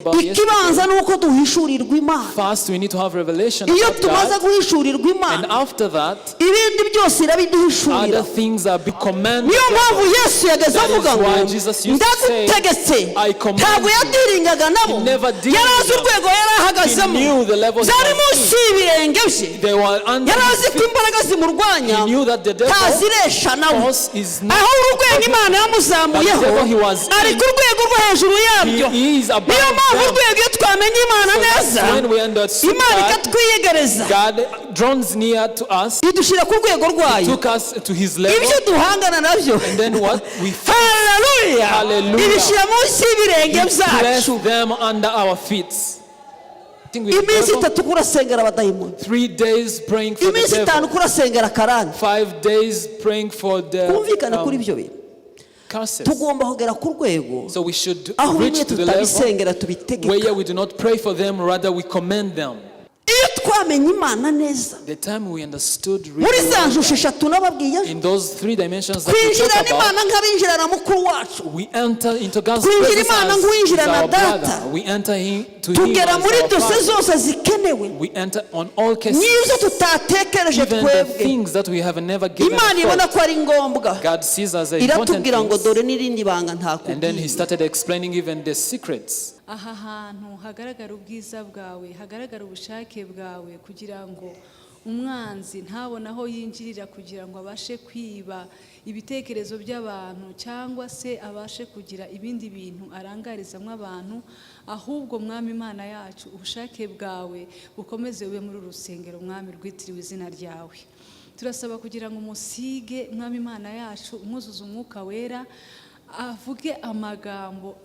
About Ikibanza yesterday. Ni uko duhishurirwa Imana. First, we need to have revelation Iyo about tumaze God. guhishurirwa And Imana, after that, ibindi byose irabiduhishurira. Other things are be commanded. Niyo mpamvu Yesu yageze That is avuga ngo why Jesus used to say, ndagutegetse. "I command Ntabwo you." yadiringaga nabo. He never dealed Yari azi with them. urwego yari ahagazemo. He knew the level he Byari was munsi y'ibirenge bye. They were under Yari his azi ko feet. imbaraga zimurwanya He knew that the devil ntaziresha nawe. force is not Aho urwego Imana yamuzamuyeho, But the devil he was in, ari ku rwego rwo hejuru yabyo. He is above Niyo mpamvu them. urwego iyo twamenye Imana So that's neza, when we understood Imana God, ikatwiyegereza, God draws near to us, idushyira ku rwego rwayo, took us to his level, ibyo duhangana nabyo, and then what we haleluya, Hallelujah. ibishyira munsi y'ibirenge byacu. Placed them under our feet. Think with the Iminsi devil, 3 kurasengera abadayimoni, 3 days praying for the iminsi 5 devil, kurasengera karande. 5 days praying for the Twumvikane kuri ibyo bintu. curses. Tugomba kugera ku rwego So we should aho reach bimwe to the level tutabisengera, tubitegeka. where we do not pray for them, rather we commend them. Iyo twamenye Imana neza, The time we understood muri really za well, nshusho eshatu nababwiye ejo, in those three dimensions that we twinjirana talk about, Imana nk'abinjirana mukuru wacu. We enter into God's Twinjira presence Imana as nk'uwinjirana our data. brother. We enter to him Tugera as muri our dosiye father. zose zikenewe, We enter on all cases, n'ibyo tutatekereje even the twebwe, things that we have never given Imana ibona thought. ko ari ngombwa, God sees as important iratubwira ngo things. dore n'irindi banga And then he ntakubwiye. Started explaining even the secrets. Aha hantu hagaragara ubwiza bwawe, hagaragara ubushake bwawe, kugira ngo umwanzi ntabone aho yinjirira kugira ngo abashe kwiba ibitekerezo by'abantu cyangwa se abashe kugira ibindi bintu arangarizamo abantu. Ahubwo Mwami Imana yacu, ubushake bwawe bukomeze bube muri uru rusengero, Mwami, rwitiriwe izina ryawe. Turasaba kugira ngo umusige, Mwami Imana yacu, umwuzuze Umwuka Wera, avuge amagambo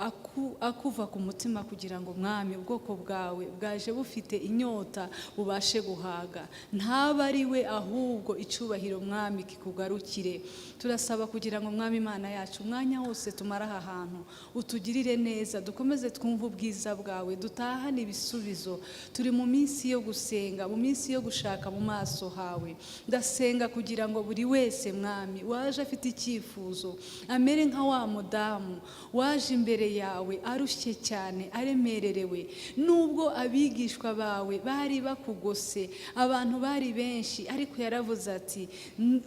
akuva ku mutima, kugira ngo Mwami, ubwoko bwawe bwaje bufite inyota bubashe guhaga. Ntaba ari we, ahubwo icyubahiro, Mwami, kikugarukire. Turasaba kugira ngo, Mwami Imana yacu, umwanya wose tumara aha hantu utugirire neza, dukomeze twumve ubwiza bwawe, dutahane ibisubizo. Turi mu minsi yo gusenga, mu minsi yo gushaka mu maso hawe. Ndasenga kugira ngo buri wese, Mwami, waje afite icyifuzo amere nka wa mudamu waje imbere yawe arushye cyane, aremererewe, nubwo abigishwa bawe bari bakugose, abantu bari benshi, ariko yaravuze ati: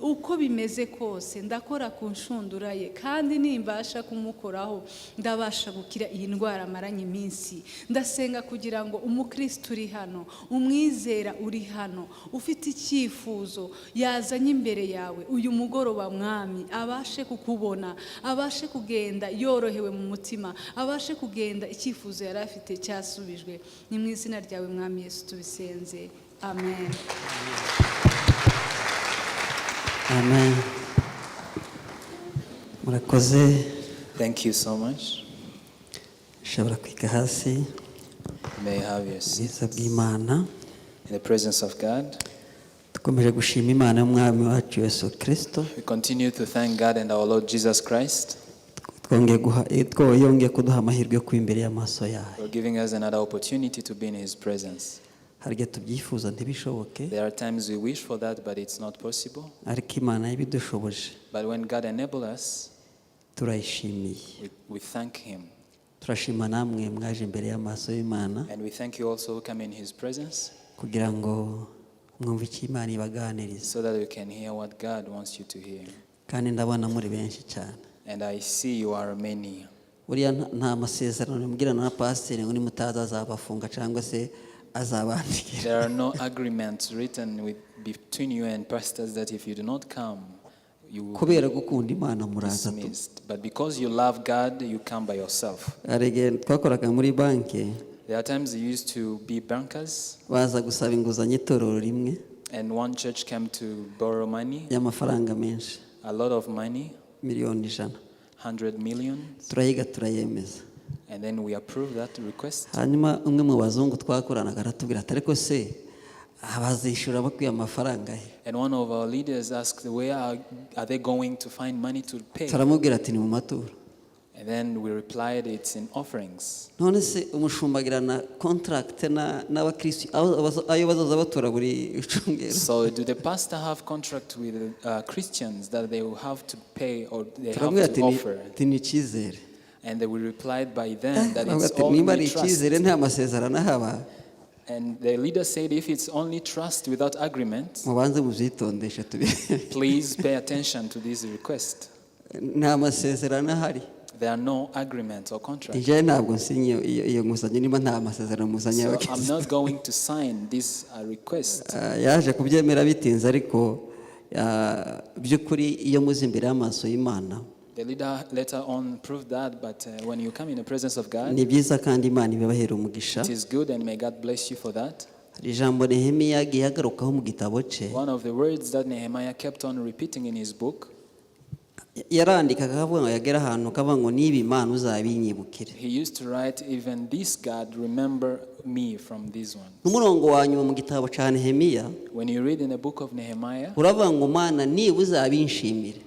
"Uko bimeze kose ndakora ku nshundura ye, kandi nimbasha kumukoraho ndabasha gukira iyi ndwara amaranye iminsi." Ndasenga kugira ngo umukristo uri hano, umwizera uri hano, ufite icyifuzo yazanye imbere yawe uyu mugoroba, Mwami, abashe kukubona, abashe kugenda yorohewe mu mutima, abashe kugenda icyifuzo yari afite cyasubijwe. Ni mu izina ryawe, Mwami Yesu, tubisenze, amen. Amen, murakoze. Thank you so much. Ushobora kwiga hasi. You may have your seat Bwiza bw'Imana. In the presence of God. Dukomeje gushima Imana y'Umwami wacu Yesu Kirisito. We continue to thank God and our Lord Jesus Christ Twongeye guha yongeye kuduha amahirwe yo kuba imbere y'amaso yayo. For giving us another opportunity to be in His presence. Hari igihe tubyifuza ntibishoboke, There are times we wish for that, but it's not possible. Ariko Imana ibidushoboje, But when God enables us, turayishimiye. we thank Him. Turashima namwe mwaje imbere y'amaso y'Imana And we thank you also who come in His presence kugira ngo mwumve icyo Imana ibaganiriza. So that you can hear what God wants you to hear. Kandi ndabona muri benshi cyane. And I see you are many. Buriya nta masezerano mugirana na pasiteri ngo nimutaza azabafunga cyangwa se azabandikira. There are no agreements written between you and pastors that if you do not come, you will be Kubera gukunda Imana muraza tu. Dismissed. But because you love God, you come by yourself. Hari igihe twakoraga muri banki, There are times we used to be bankers, baza gusaba inguzanyo itorero rimwe and one church came to borrow money, y'amafaranga menshi, a lot of money, miliyoni 100. 100 million, Turayiga, turayemeza. And then we approved that request. Hanyuma umwe mu bazungu twakoranaga aratubwira ati: "Ariko se abazishyura bakwiye amafaranga he?" And one of our leaders asked, "Where are they going to find money to pay?" Turamubwira ati: "Ni mu maturo." And then we replied, "It's in offerings." None se umushumba agirana contract n'abakirisitu ayo bazaza batura buri cyumweru? So do the pastor have contract with Christians that they will have to pay or they have Turamubwira to ati: "Ni- offer? ati ni icyizere." And they were replied by them that Baravuga it's ati, niba ari only trust. icyizere nta masezerano ahaba And the leader said, if it's only trust without agreement, mubanze mubyitondeshe tubi please pay attention to this request. Nta masezerano ahari. There are no agreements or contracts. Njyewe ntabwo nsinye iyo iyo nguzanyo niba nta masezerano muzanye. So I'm Y'abakirisitu. Not going to sign this request. Ah, yaje kubyemera bitinze ariko ah, by'ukuri iyo muzi imbere y'amaso y'Imana The leader later on proved that, but when you come in the presence of God, ni byiza kandi Imana ibibahera umugisha. It is good and may God bless you for that. Hari ijambo Nehemiya yagiye agarukaho mu gitabo cye. One of the words that Nehemiah kept on repeating in his book, yarandikaga akavuga ngo yagera ahantu akavuga ngo niba Imana uzabinyibukire. He used to write, "Even this God, remember me from this one." N'umurongo wa nyuma mu gitabo cya Nehemiya When you read in the book of Nehemiah, uravuga ngo Mana niba uzabinshimire.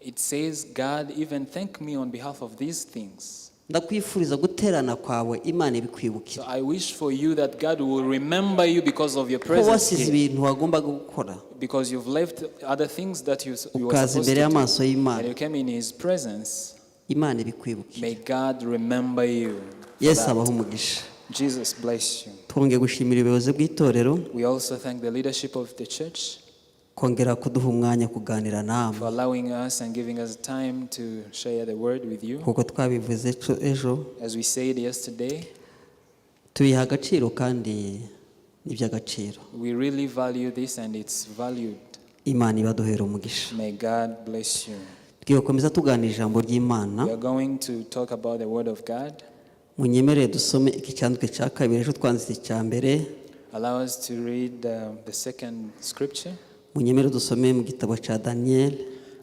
It says, "God, even thank me on behalf of these things." Ndakwifuriza guterana kwawe Imana ibikwibukire. So I wish for you that God will remember you because of your Ko presence wasize here. Ibintu wagombaga gukora Because you've left other things that you were ukaza supposed imbere to do. y'amaso y'Imana. And you came in His presence. Imana ibikwibukire. May God remember you for Yesu that. abaho umugisha. Jesus bless you. Twongeye gushimira ubuyobozi bw'itorero We also thank the leadership of the church kongera kuduha umwanya kuganira namwe for allowing us and giving us time to share the word with you. Kuko twabivuze ejo- ejo As we said yesterday, tubiha agaciro kandi ni iby'agaciro. We really value this and it's valued. Imana ibaduhera umugisha. May God bless you. Tugiye gukomeza tuganira ijambo ry'Imana. We are going to talk about the word of God. Munyemerere dusome iki cyanditswe cya kabiri ejo twanditse icya mbere. Allow us to read the second scripture. Munyemerere dusome mu gitabo cya Daniyeli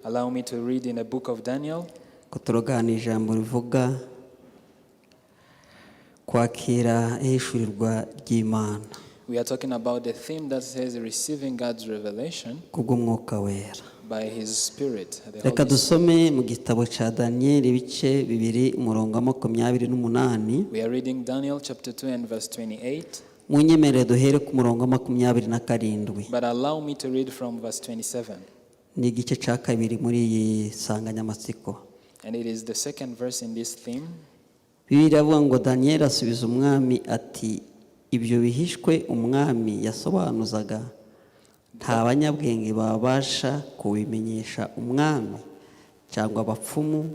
Allow me to read in the book of Daniel. Ko turaganira ijambo rivuga kwakira ihishurirwa ry'Imana We are talking about the theme that says receiving God's revelation kubw'Umwuka Wera. By His Spirit, the Reka Holy Spirit. Dusome mu gitabo cya Daniyeli ibice bibiri umurongo wa makumyabiri n'umunani. We are reading Daniel chapter 2 and verse 28, Munyemerere duhere ku murongo wa makumyabiri na karindwi. But allow me to read from verse 27. Ni igice cya kabiri muri iyi nsanganyamatsiko. And it is the second verse in this theme. Bibiliya iravuga ngo Daniyeli asubiza umwami ati ibyo bihishwe umwami yasobanuzaga nta banyabwenge babasha kubimenyesha umwami cyangwa abapfumu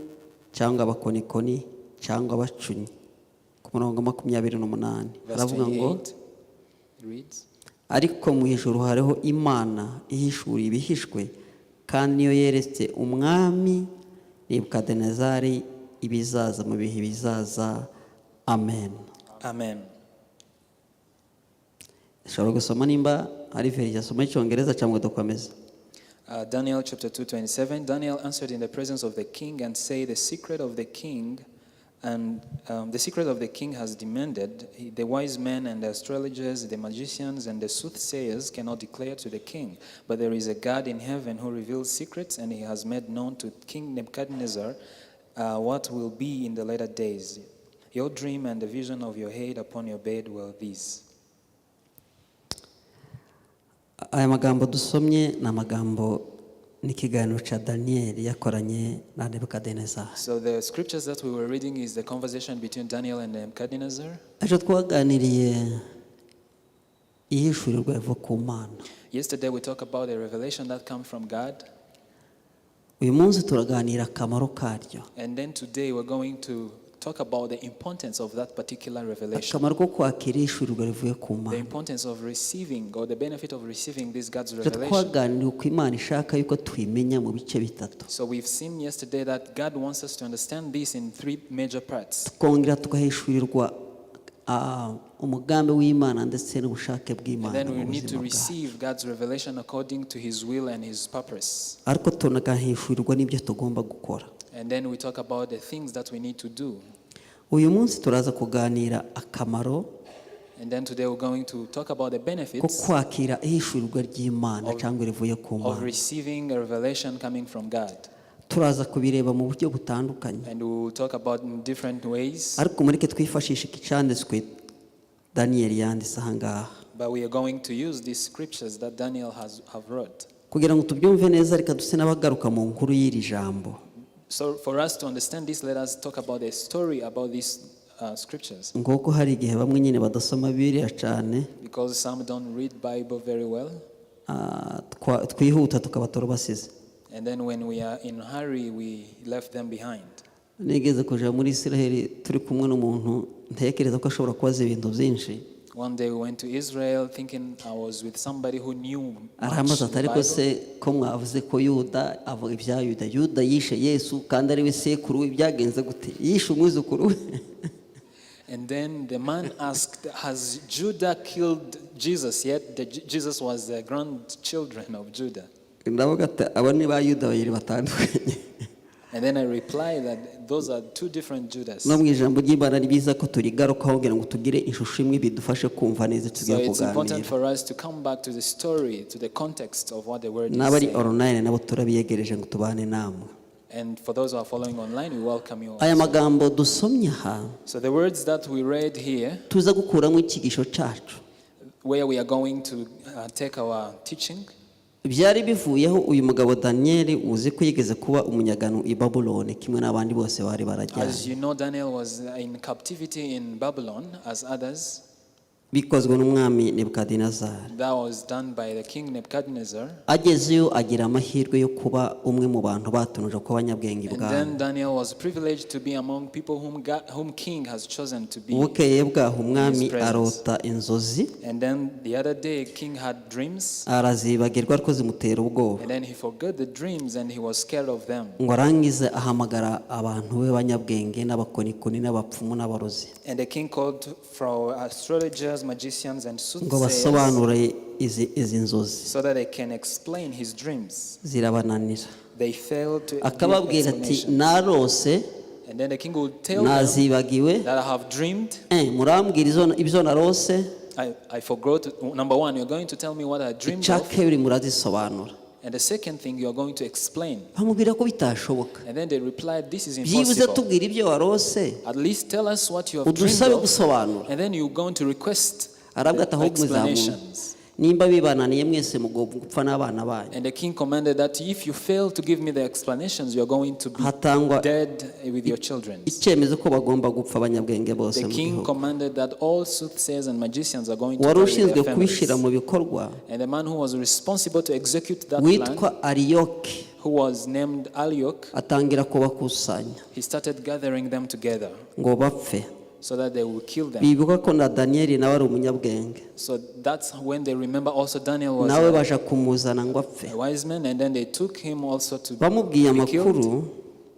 cyangwa abakonikoni cyangwa abacunyi. Ku murongo wa makumyabiri n'umunani Verse haravuga ngo 28 it reads, ariko mu ijuru hariho Imana ihishura ibihishwe kandi niyo yeretse umwami Nebukadinezari ibizaza mu bihe bizaza. Amen. Amen. Ushobora gusoma nimba ari version asoma icyongereza cyangwa dukomeza. Daniel chapter 2, 27. Daniel answered in the presence of the king and said, The secret of the king and the secret of the king has demanded, the wise men and the astrologers, the magicians and the soothsayers cannot declare to the king. But there is a God in heaven who reveals secrets, and he has made known to King Nebuchadnezzar what will be in the later days. Your dream and the vision of your head upon your bed were these. Aya magambo dusomye ni amagambo n'ikiganiro cya Daniyeli yakoranye na Nebukadinezari. So the scriptures that we were reading is the conversation between Daniel and Nebuchadnezzar. Ejo twaganiriye ihishurirwa riva ku Mana. Yesterday we talked about the revelation that comes from God. Uyu munsi turaganira akamaro karyo. And then today we're going to talk about the importance of that particular revelation. Akamaro ko kwakira ihishurirwa rivuye ku The Mana. Importance of receiving or the benefit of receiving this God's Ejo revelation. twaganiriye uko Imana ishaka yuko tuyimenya mu bice bitatu. So we've seen yesterday that God wants us to understand this in three major parts. Tukongera tugahishurirwa ah, umugambi w'Imana ndetse n'ubushake And bw'Imana then mu we need to buzima bwacu. Receive God's revelation according to His will and His purpose. Ariko tunagahishurirwa n'ibyo tugomba gukora. And then we talk about the things that we need to do. Uyu munsi turaza kuganira akamaro And then today we're going to talk about the ko benefits kwakira ihishurirwa ry'Imana cyangwa rivuye ku of Mana. Receiving a revelation coming from God. Turaza kubireba mu buryo butandukanye. And we will talk about in different ways. Ariko mureke twifashishe iki cyanditswe Daniyeli yanditse aha ngaha. But we are going to use these scriptures that Daniel has have wrote. Kugira ngo tubyumve neza reka duse n'abagaruka mu nkuru y'iri jambo. So for us to understand this, let us talk about a story about these scriptures. Nguko hari igihe bamwe nyine badasoma Bibiliya cyane. Because some don't read Bible very well. Ah, twihuta tukaba turabasize. And then when we are in hurry, we left them behind. Nigeze kuja muri Israheli turi kumwe n'umuntu ntekereza ko ashobora kubaza ibintu byinshi. One day we went to Israel thinking I was with somebody who knew much Arambaza ati the ariko Bible. se ko mwavuze ko Yuda avuga ibya Yuda, Yuda yishe Yesu kandi ari we sekuru we, byagenze gute yishe umwuzukuru we? And then the man asked, "Has Judah killed Jesus yet?" Jesus was the grandchildren of Judah. Ndavuga ati abo ni ba Yuda babiri batandukanye. And then I replied that those are two different Judas. No mu ijambo ry'Imana ni byiza ko turigarukaho kugira ngo tugire ishusho imwe bidufashe kumva neza So tugiye it's important kuganira. for us to come back to the story, to the context of what the word is N'abari saying. online nabo turabiyegereje ngo tubane namwe. And for those who are following online, we welcome you Aya also. magambo dusomye aha So the words that we read here, tuza gukuramo icyigisho cyacu where we are going to take our teaching, byari bivuyeho uyu mugabo Daniyeli uzi ko yigeze kuba umunyagano i Babuloni kimwe n'abandi bose bari barajyanye. As you know, Daniel was in captivity in Babylon, as others. Bikozwe n'umwami Nebukadinezari. That was done by the king Nebuchadnezzar. Agezeyo agira amahirwe yo kuba umwe mu bantu batunuje kuba abanyabwenge And ibwami. then Daniel was privileged to be among people whom king has chosen to be. Bukeye bwaho umwami His presence. arota inzozi. And then the other day, king had dreams. Arazibagirwa ariko zimutera ubwoba. And then he forgot the dreams and he was scared of them. Ngo arangize ahamagara abantu be b'abanyabwenge n'abakonikoni n'abapfumu n'abarozi And the king called for astrologers, magicians, and ngo soothsayers basobanure izi nzozi. So that they can explain his dreams. Zirabananira. They failed to give Akababwira ati explanations. narose And then the king would tell them nazibagiwe. that I have dreamed. Eh, murambwira ibyo narose. I forgot. Number one, you're going to tell me what I dreamed Icya of. kabiri murazisobanura. And the second thing, you're going to explain. Bamubwira ko bitashoboka. And then they replied, "This is Byibuze impossible. tubwira ibyo warose At least tell us what you have dreamed udusabe of." gusobanura. And then you're going to request Arabwa the ati ahubwo muzamuntu explanations. nimba bibananiye mwese mugomba gupfa n'abana banyu. And the king commanded that if you fail to give me the explanations, you're going to be Hatangwa dead with your children. icyemezo ko bagomba gupfa abanyabwenge bose The mu king gihugu. commanded that all soothsayers and magicians are going to Wari die with ushinzwe their families. kubishyira mu bikorwa And the man who was responsible to execute that plan, witwa Ariyoki who was named Alioch, atangira kubakusanya he started gathering them together ngo bapfe. So that they will kill them. Bibuka ko na Daniyeli nawe ari umunyabwenge. So that's when they remember also Daniel was Nawe a baja kumuzana ngo apfe. wise man, and then they took him also to Bamubwiye be killed. amakuru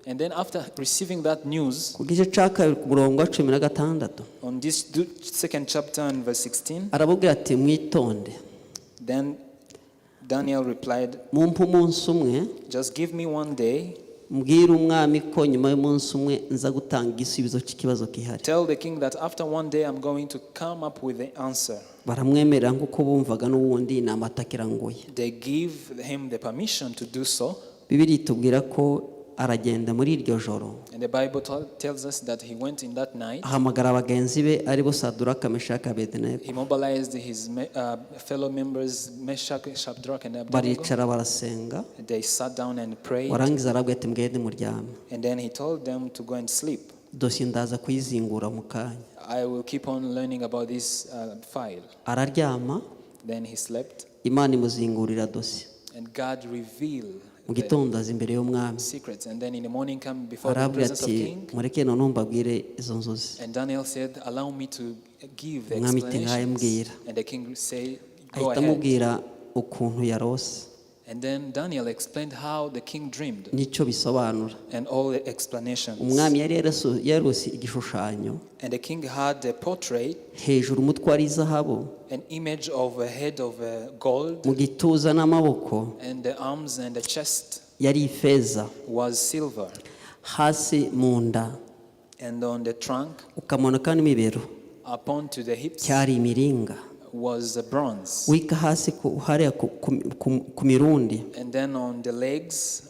And then after receiving that news, ku gice cya kabiri ku murongo wa 16 on this second chapter and verse 16, arababwira ati mwitonde then Daniel replied, mumpe umunsi umwe "Just give me one day. Mbwire umwami ko nyuma y'umunsi umwe nza gutanga igisubizo cy'ikibazo gihari. Tell the king that after one day I'm going to come up with the answer." Baramwemerera nk'uko bumvaga n'ubundi ni amatakirangoyi. They give him the permission to do so. Bibiliya itubwira ko aragenda muri iryo joro And the Bible tells us that he went in that night. ahamagara bagenzi be aribo Saduraka Meshaka Abedenego. He mobilized his fellow members, Meshach, Shadrach, and Abednego. Baricara barasenga. They sat down and prayed. Warangiza arabwira ati mugende muryame. And then he told them to go and sleep. Dosiye ndaza kuyizingura mu kanya. "I will keep on learning about this file." Araryama. Then he slept, Imana imuzingurira dosiye. And God revealed Mu the gitondo aza imbere y'umwami secrets. And then in the morning, come before the arabwira presence of ati king. mureke noneho mbabwire izo nzozi. And Daniel said, "Allow me to give the Umwami ati, "Ngahe explanations." mbwira." And the king said, "Go Ahita ahead." amubwira ukuntu yarose And then Daniel explained how the king dreamed n'icyo bisobanura. And all the explanations. Umwami yari yarose igishushanyo And the king had a portrait, hejuru umutwe wari izahabu an image of a head of gold, mu gituza n'amaboko and the arms and the chest yari ifeza was silver. Hasi mu nda And on the trunk, ukamanuka n'imibero upon to the hips, cyari imiringa was bronze. wika hasi hariya ku mirundi And then on the legs,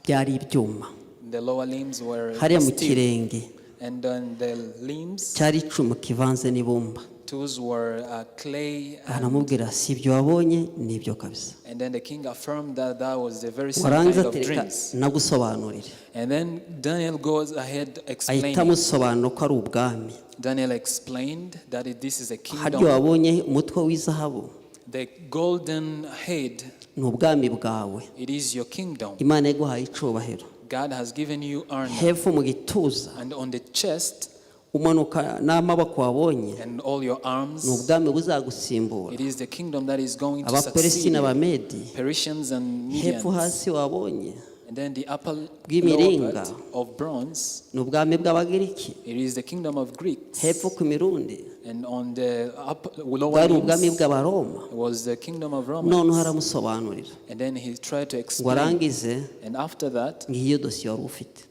byari ibyuma the lower limbs were hariya mu steel. kirenge And on the limbs cyari icyuma kivanze n'ibumba. Tools were clay. Aramubwira, si ibyo wabonye, ni ibyo kabisa. And then the king affirmed that that was the very same Warangiza kind of ati reka dreams. nagusobanurire. And then Daniel goes ahead Ahita explaining. amusobanura ko ari ubwami. Daniel explained that this is a Haryo kingdom. wabonye umutwe w'izahabu, The golden head, ni ubwami bwawe. It is your kingdom. Imana yaguhaye icubahiro. God has given you honor. Hepfo mu gituza, And on the chest umanuka n'amaboko wabonye, and all your ni arms, ubwami buzagusimbura, it is the kingdom that is going to Abaperesi succeed you. n'Abamedi. Persians and Hepfo Medians. hasi wabonye And then the upper lower bw'imiringa, part of bronze, ni ubwami bw'Abagiriki. It is the kingdom of Greeks. Hepfo ku mirundi, And on the upper lower bwari ubwami limbs bw'Abaroma. Was the kingdom of Noneho Romans. aramusobanurira And then he tried to ngo explain. arangize, And after that, ngiyo dosiye wari ufite.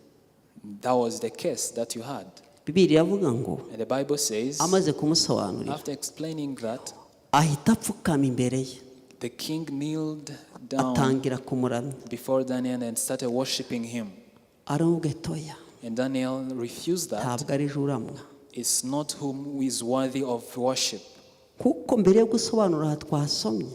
That was the case that you had. Bibiri iravuga ngo And the Bible says, amaze kumusobanurira, after explaining that, ahita apfukama imbere ye, the king kneeled down atangira kumuramya. Before Daniel and started worshiping him. Aramubwira ati, oya, And Daniel refused that. ntabwo ari ejo uramwa. It's not whom is worthy of worship. Kuko mbere yo gusobanura aha twasomye,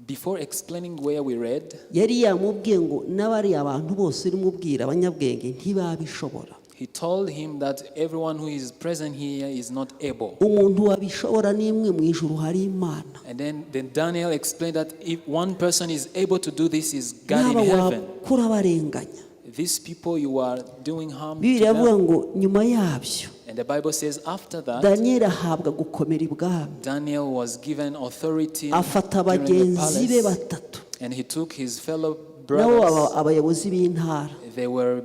Before explaining where we read, yari yamubwiye ngo n'abariya abantu bose urimo ubwira abanyabwenge ntibabishobora. He told him that everyone who is present here is not able. Umuntu wabishobora n'imwe mu ijuru hari Imana. And then Daniel explained that if one person is able to do this, is God N'aba in heaven. wakura barenganya. These people, you are doing harm to Bibiliya iravuga them. ngo nyuma yabyo, And the Bible says after that, Daniyeli ahabwa gukomera ibwami. Daniel was given authority Afata during the bagenzi be palace, batatu, and he took his fellow nabo baba brothers. abayobozi b'intara. They were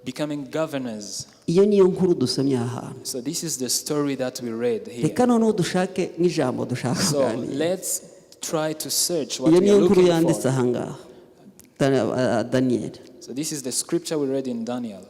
becoming governors. Iyo niyo nkuru dusomye aha hantu. So this is the story that we read here. Reka noneho dushake nk'ijambo dushaka So kuganira. Let's try to search what Iyo we niyo are nkuru looking yanditse for. aha ngaha, Daniyeli. So this is the scripture we read in Daniel.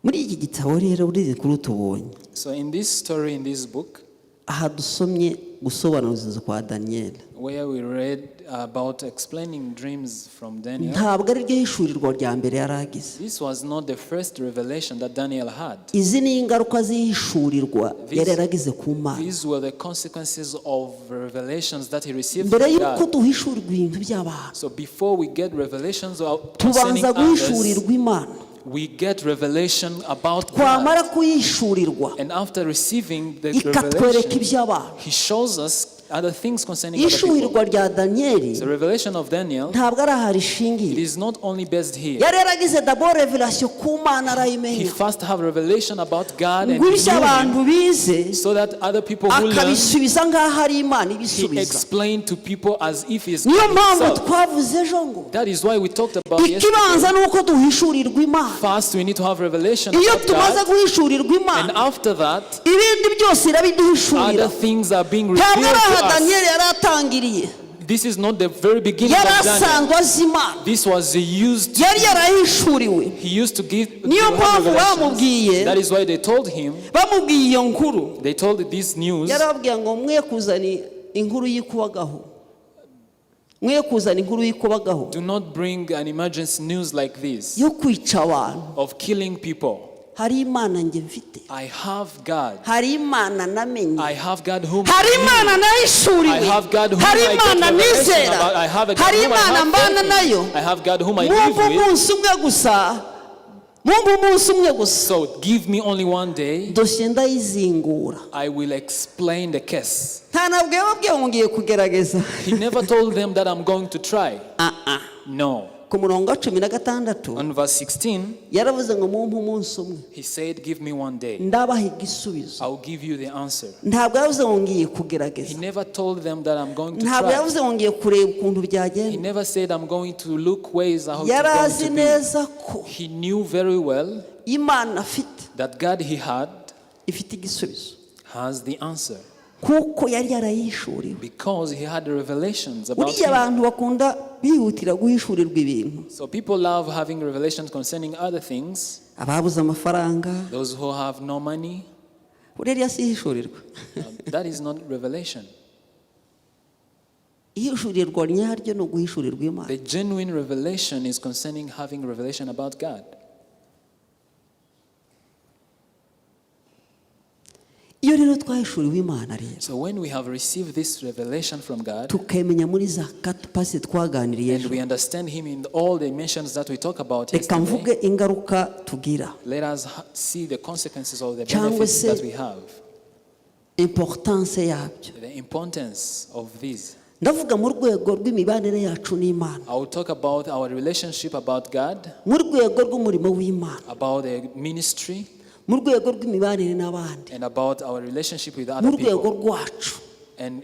Muri iki gitabo rero, muri izi nkuru tubonye, So in this story, in this book, aha dusomye gusobanuza kwa Daniyeli, where we read about explaining dreams from Daniel, ntabwo ari ryo hishurirwa rya mbere yari agize. This was not the first revelation that Daniel had. Izi ni ingaruka z'ihishurirwa yari yaragize ku Mana. These were the consequences of revelations that he received Mbere from y'uko God. duhishurirwa ibintu by'abantu, So before we get revelations concerning tubanza others, guhishurirwa Imana. We get revelation about Twamara God. kuyihishurirwa, And after receiving the ikatwereka revelation, iby'abantu. he shows us other things concerning other people. Ishurirwa rya Daniyeli The revelation of Daniel, ntabwo ari aha it rishingiye. is not only based here. Yari yaragize d'abord revelation ku Mana, He arayimenya, first have revelation about God and ngo he ibyo knew him, abantu bize so that other people who learn, akabisubiza nk'aho ari Imana he ibisubiza. explained to people as if he's Niyo God mpamvu himself. twavuze ejo ngo That is why we talked about ikibanza yesterday. ni uko duhishurirwa Imana. First, we need to have revelation Iyo about tumaze God. guhishurirwa And Imana, after that, ibindi byose irabiduhishurira. other things are being Ntabwo revealed ari aha to us. Daniyeli yari atangiriye. This is not the very beginning Yari of Daniel. asanzwe azi Imana. This was used. Yari yarahishuriwe. He used to give Niyo to have mpamvu revelations. bamubwiye, That is why they told him. bamubwiye iyo nkuru, They told this news. yarababwiye ngo mwe kuzana inkuru y'ikubagaho, mwe kuzana inkuru y'ikubagaho Do not bring an emergency news like this yo kwica abantu. Of killing people. Hari Imana njye mfite. I have God. Hari Imana namenye. I have God whom Hari I knew. Imana nahishuriwe. I have God whom Hari I get Imana revelation nizera. about. I have a God Hari whom I Imana have mbana faith in. nayo. I have God whom I live Mwumva with. umunsi umwe gusa, mwumva umunsi umwe gusa, So give me only one day. dosiye ndayizingura. I will explain the case. Nta ntabwo yababwiye ngo ngiye kugerageza. He never told them that I'm going to try. Ah, ah. No. Ku murongo wa 16, On verse 16, yaravuze ngo mumpe umunsi umwe, he said, "Give me one day. ndabaha igisubizo. I'll give you the answer." Ntabwo yavuze ngo ngiye He kugerageza. never told them that I'm going to Ntabwo try. yavuze ngo ngiye kureba ukuntu He byagenda. never said I'm going to look ways how it's Yari going azi to be. neza ko He knew very well Imana afite that God he had ifite igisubizo, has the answer kuko yari yarayishuriwe. Because he had revelations about Buriya him. abantu bakunda bihutira guhishurirwa ibintu, So people love having revelations concerning other things. ababuze amafaranga. Those who have no money, Buriya si ihishurirwa. That is not revelation. Ihishurirwa nyaryo ni uguhishurirwa Imana. The genuine revelation is concerning having revelation about God. Iyo Rero twahishuriwe Imana rero, So when we have received this revelation from God tukemenya muri za pasi twaganiriye and ejo, we understand Him in all dimensions that we talk about reka yesterday, mvuge ingaruka tugira let us see the consequences of the cyangwa benefits se that we have, importance yabyo. The importance of these. Ndavuga mu rwego rw'imibanire yacu n'Imana, I will talk about our relationship about God, mu rwego rw'umurimo w'Imana, about the ministry, mu rwego rw'imibanire n'abandi, and about our relationship with mu other rwego people. rwacu. And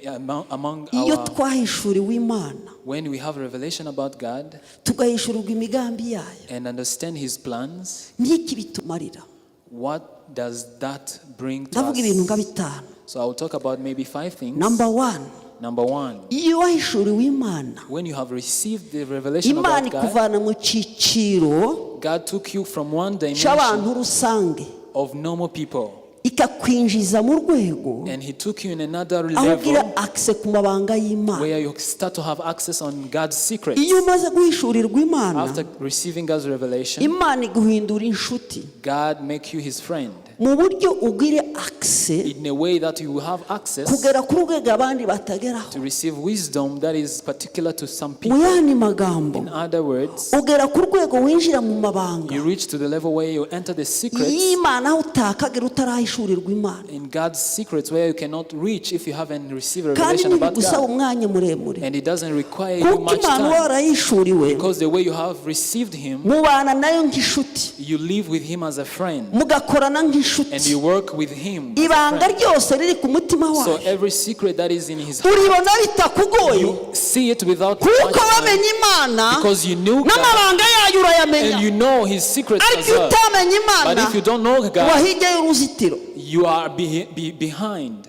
among Iyo our, twahishuriwe Imana, when we have revelation about God tugahishurirwa imigambi yayo, and understand His plans, n'iki bitumarira? What does that bring to Ndavuga ibintu nka us? bitanu. So I will talk about maybe five things. Number one, Number one, iyo wahishuriwe Imana, when you have received the revelation Imana about God, ikuvana mu cyiciro God took you from one dimension cy'abantu rusange, of normal people ikakwinjiza mu rwego and He took you in another aho ugira level access ku mabanga y'Imana. Where you start to have access on God's secrets. Iyo umaze guhishurirwa Imana, After receiving God's revelation, Imana iguhindura inshuti God make you His friend mu buryo ugire access in a way that you will have access kugera ku rwego abandi batageraho. To receive wisdom that is particular to some Mu people. yandi magambo, In other words, ugera ku rwego winjira mu mabanga you reach to the level where you enter the secrets y'Imana aho utakagera utarahishurirwa Imana. In God's secrets where you cannot reach if you haven't received Kandi revelation about ntibigusaba God. umwanya muremure, And it doesn't require you kuko much Imana time. warayishuriwe, Because the way you have received Him, mubana nayo nk'inshuti, you live with Him as a friend mugakorana and nk'inshuti. You work with Him as a Ibanga friend. ryose riri ku mutima So wayo every secret that is in His heart, uribona bitakugoye, you see it without kuko much time, wamenye Imana, because you knew God n'amabanga yayo urayamenya. And you know His secrets Ariko as iyo well. utamenya But Imana, if you don't know uba God, hirya y'uruzitiro. You are behind.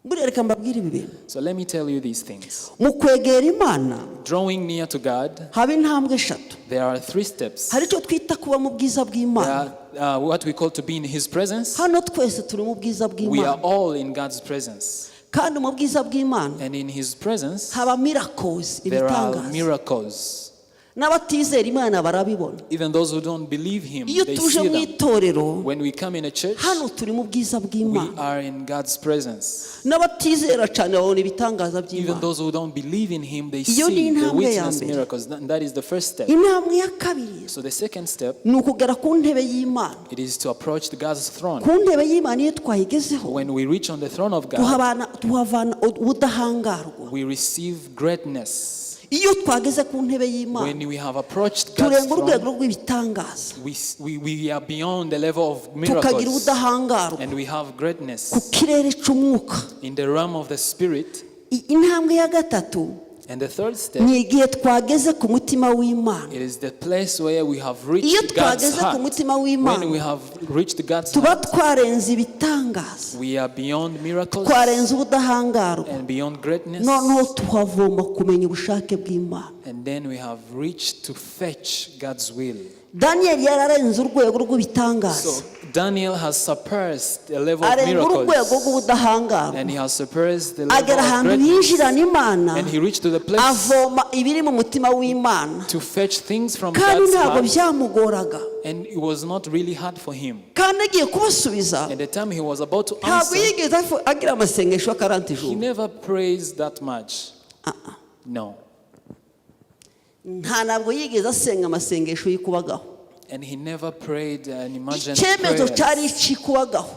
Buriya reka mbabwire ibi bintu. So let me tell you these things. Mu kwegera Imana Drawing near to God, haba intambwe eshatu. There are three steps. Hari icyo twita kuba mu bwiza There bw'Imana. Are what we call to be in His presence. Hano twese turi mu bwiza We bw'Imana. Are all in God's presence. Kandi mu bwiza bw'Imana And in His presence, haba miracles, there are ibitangaza. Miracles. N'abatizera Imana barabibona. Even those who don't believe Him, Iyo they tuje see mu them. itorero, When we come in a church, hano turi mu bwiza we bw'Imana. Are in God's presence. N'abatizera cyane babona ibitangaza Even by'Imana. Those who don't believe in Him, they Iyo ni see, they intambwe ya witness mbere. Miracles. That is the first step. Intambwe ya kabiri So the second step, ni ukugera ku ntebe y'Imana. It is to approach the God's throne. Ku ntebe y'Imana iyo twayigezeho, When we reach on the throne of God, tuhavana ubudahangarwa. We receive greatness. Iyo twageze ku ntebe y'Imana, When we have approached God's turenga urwego throne, rw'ibitangaza, we are beyond the level of tukagira miracles ubudahangarwa and we have greatness ku kirere cy'umwuka. In the realm of the spirit. Intambwe ya gatatu And the third step, ni igihe twageze ku mutima w'Imana. It is the place where we have Iyo reached God's twageze ku heart. mutima When w'Imana, we have reached God's tuba heart, twarenze ibitangaza, we are beyond miracles twarenze ubudahangarwa, and beyond greatness. Noneho tuhavoma kumenya ubushake bw'Imana. And then we have reached to fetch God's will. Daniyeli yararenze urwego rw'ibitangaza, So Daniel has surpassed the level of arenga urwego miracles. rw'ubudahangarwa, And he has surpassed the level agera of ahantu greatness. yinjirana Imana, And he reached to the place avoma ibiri mu mutima w'Imana. To fetch things from Kandi God's ntabwo heart. byamugoraga. And it was not really hard for him. Kandi agiye kubasubiza, And the time he was about to ntabwo answer, yigeze agira amasengesho ya 40 he jours. Never prays that much. No. Nta ntabwo yigeze asenga amasengesho y'ikubagaho. And he never prayed an imagined Icyemezo cyari prayer. icy'ikubagaho.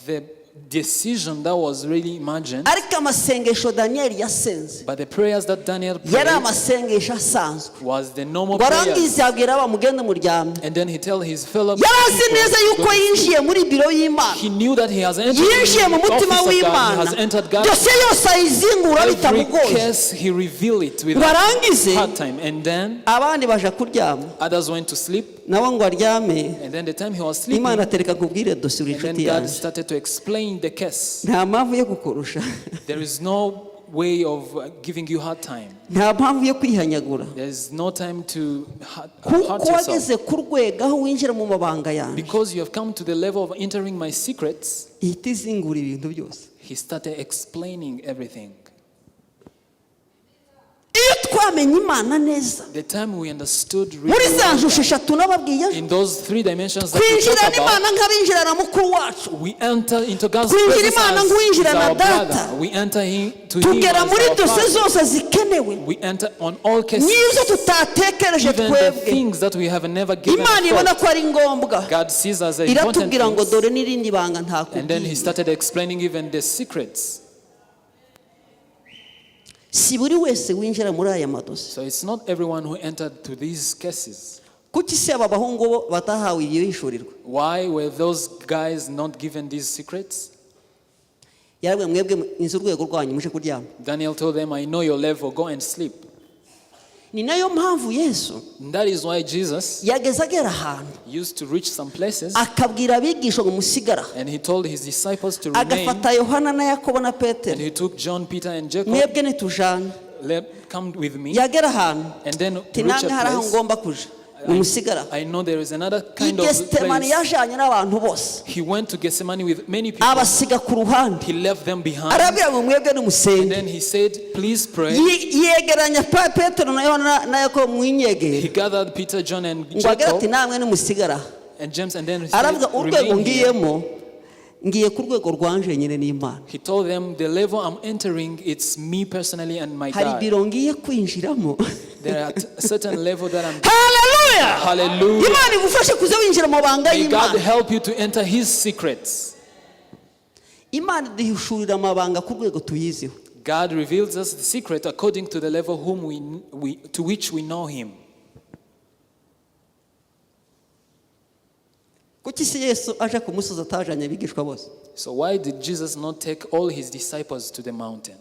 The decision that was really imagined, Ariko amasengesho Daniyeli yasenze but the prayers that Daniel yari prayed amasengesho asanzwe. Was the normal Ngo prayers. arangize abwira bamugende muryame. And then he tell his fellow Yari azi people neza to yuko go to sleep. yinjiye muri biro y'Imana, He knew that he has entered yinjiye mu the mutima office of God. He w'Imana, has entered God. Dosiye yose ayizingura Every bitamugoye. Case he revealed it Ngo without arangize, hard time. And then abandi baja kuryama, others went to sleep. Nawe ngo aryame, And then the time he was sleeping, Imana atereka kubwire dosiye uri and then inshuti God yanjye, started to explain the case. nta mpamvu yo kukurusha, There is no way of giving you hard time. Nta mpamvu yo kwihanyagura, There is no time to kuko hurt yourself. wageze ku rwego aho winjira mu mabanga yanjye. Because you have come to the level of entering my secrets, Ihita izingura ibintu byose. He started explaining everything. Iyo Twamenye Imana neza The time we understood muri really za well, nshusho eshatu nababwiye ejo, in those three dimensions that we twinjirana talk about, Imana nk'abinjirana mukuru wacu, we enter into God's twinjira presence Imana as nk'uwinjirana our data. brother. We enter to him Tugera as muri our dose father. zose zikenewe We enter on all cases, n'izo tutatekereje even the twebwe things that we have never given Imana ibona thought. ko ari ngombwa, God sees as important iratubwira ngo things. dore n'irindi banga And then he ntakubwiye. started explaining even the secrets. Si buri wese winjira muri aya madosiye. So it's not everyone who entered to these cases. Kuki se aba bahungu bo batahawe iryo hishurirwa? Why were those guys not given these secrets? Yarabwiye mwebwe inzu urwego rwanyu muje kuryama. Daniel told them, "I know your level, go and sleep." Ni nayo mpamvu Yesu And that is why Jesus yageze agera ahantu used to reach some places akabwira abigisha ngo musigara, and he told his disciples to remain. agafata Yohana na Yakobo na And Petero, he took John, Peter, and Jacob, mwebwe ntitujana. "Let, come with me." Yagera ahantu And then ati reach namwe hari a aho place. ngomba kuja nimusigara. I know there is another kind of I Getsemani place. yajanye n'abantu bose, He went to Gethsemane with many people. abasiga ku ruhande, He left them behind. arabwira ngo mwebwe And nimusenge. then he said, "Please pray." Yegeranya Petero na Yohana na Yakobo He mwinyegere gathered Peter, John, and ngo agere ati Jacob namwe nimusigara. and James, and then he said, Aravuga urwego "Remain here." ngiyemo ngiye ku rwego rwanje nyine n'Imana. He told them, "The level I'm entering, it's me personally and my Hari God." biro ngiye kwinjiramo. There are a certain level that I'm. Haleluya! Hallelujah. Imana igufashe kuza winjira mu mabanga May God y'Imana. help you to enter His secrets. Imana iduhishurira amabanga ku rwego tuyiziho. God reveals us the secret according to the level whom we to which we know Him. Kuki se Yesu aje ku musozi atajanye abigishwa bose? So why did Jesus not take all His disciples to the mountain?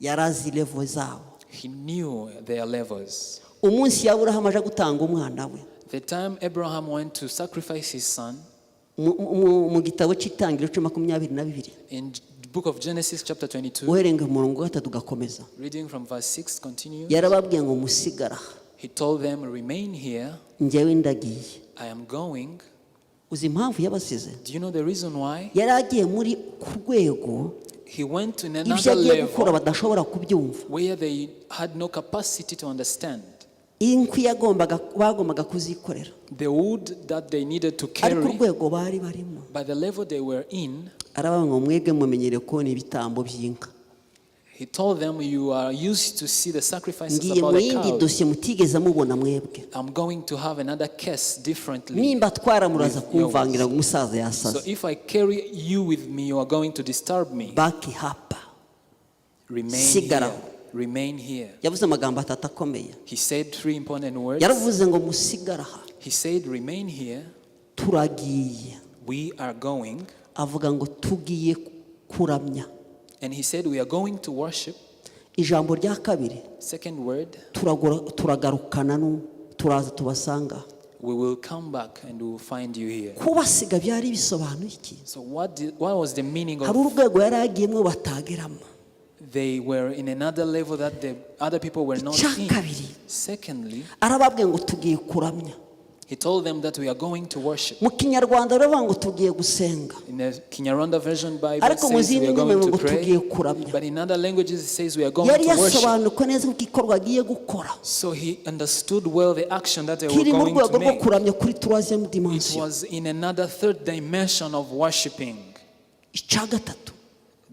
Yari azi level zabo. He knew their levels. Umunsi Aburahamu aje gutanga umwana we, The time Abraham went to sacrifice his son, mu gitabo cy'Itangiriro cya 22, in the book of Genesis chapter 22, uherenga umurongo wa gatatu ugakomeza, reading from verse 6 continue, yarababwiye ngo musigara, he told them, "Remain here, njyewe ndagiye. I am going." Uzi impamvu yabasize? Do you know the reason why? Yari agiye muri ku rwego He went to ibyo another agiye gukora level badashobora kubyumva. where they had no capacity to understand. Inkwi yagombaga bagombaga kuzikorera, The wood that they needed to ariko carry, urwego bari barimo, by the level they were in, arabaga ngo mwebwe mumenyere kubona ibitambo by'inka, he told them, "You are used to see the sacrifices ngiye mu about the yindi cow. dosiye mutigeze mubona mwebwe. I'm going to have another case differently. Nimba twaramuraza With yours. kumvangira ngo umusaza So yasaze. if I carry you with me, you are going to disturb me. Baki hapa. Remain Sigara. here. Remain here." Yavuze amagambo atatu akomeye. He said three important words. Yaravuze ngo musigara aha, He said, "Remain here. turagiye. We are going." Avuga ngo tugiye kuramya. And he said, "We are going to worship." Ijambo rya kabiri, Second word, turagarukana turaza tubasanga. "We will come back and we will find you here." Kubasiga byari bisobanuye iki? So what was the meaning Hari of urwego yari agiyemo batageramo. they were in another level that the other people were not Icya in? kabiri, Secondly, arababwiye ngo tugiye kuramya. he told them that we are going to worship. Mu Kinyarwanda baravuga ngo tugiye gusenga, In the Kinyarwanda version Bible ariko mu says we zindi are ndimi going ngo to tugiye pray, kuramya. but in other languages it says we are going Yari to worship. yasobanuwe neza ko igikorwa agiye gukora So he understood well the action that they were kiri mu going rwego to rwo make. kuramya kuri troisième It dimension. was in another third dimension of worshiping. Icya gatatu,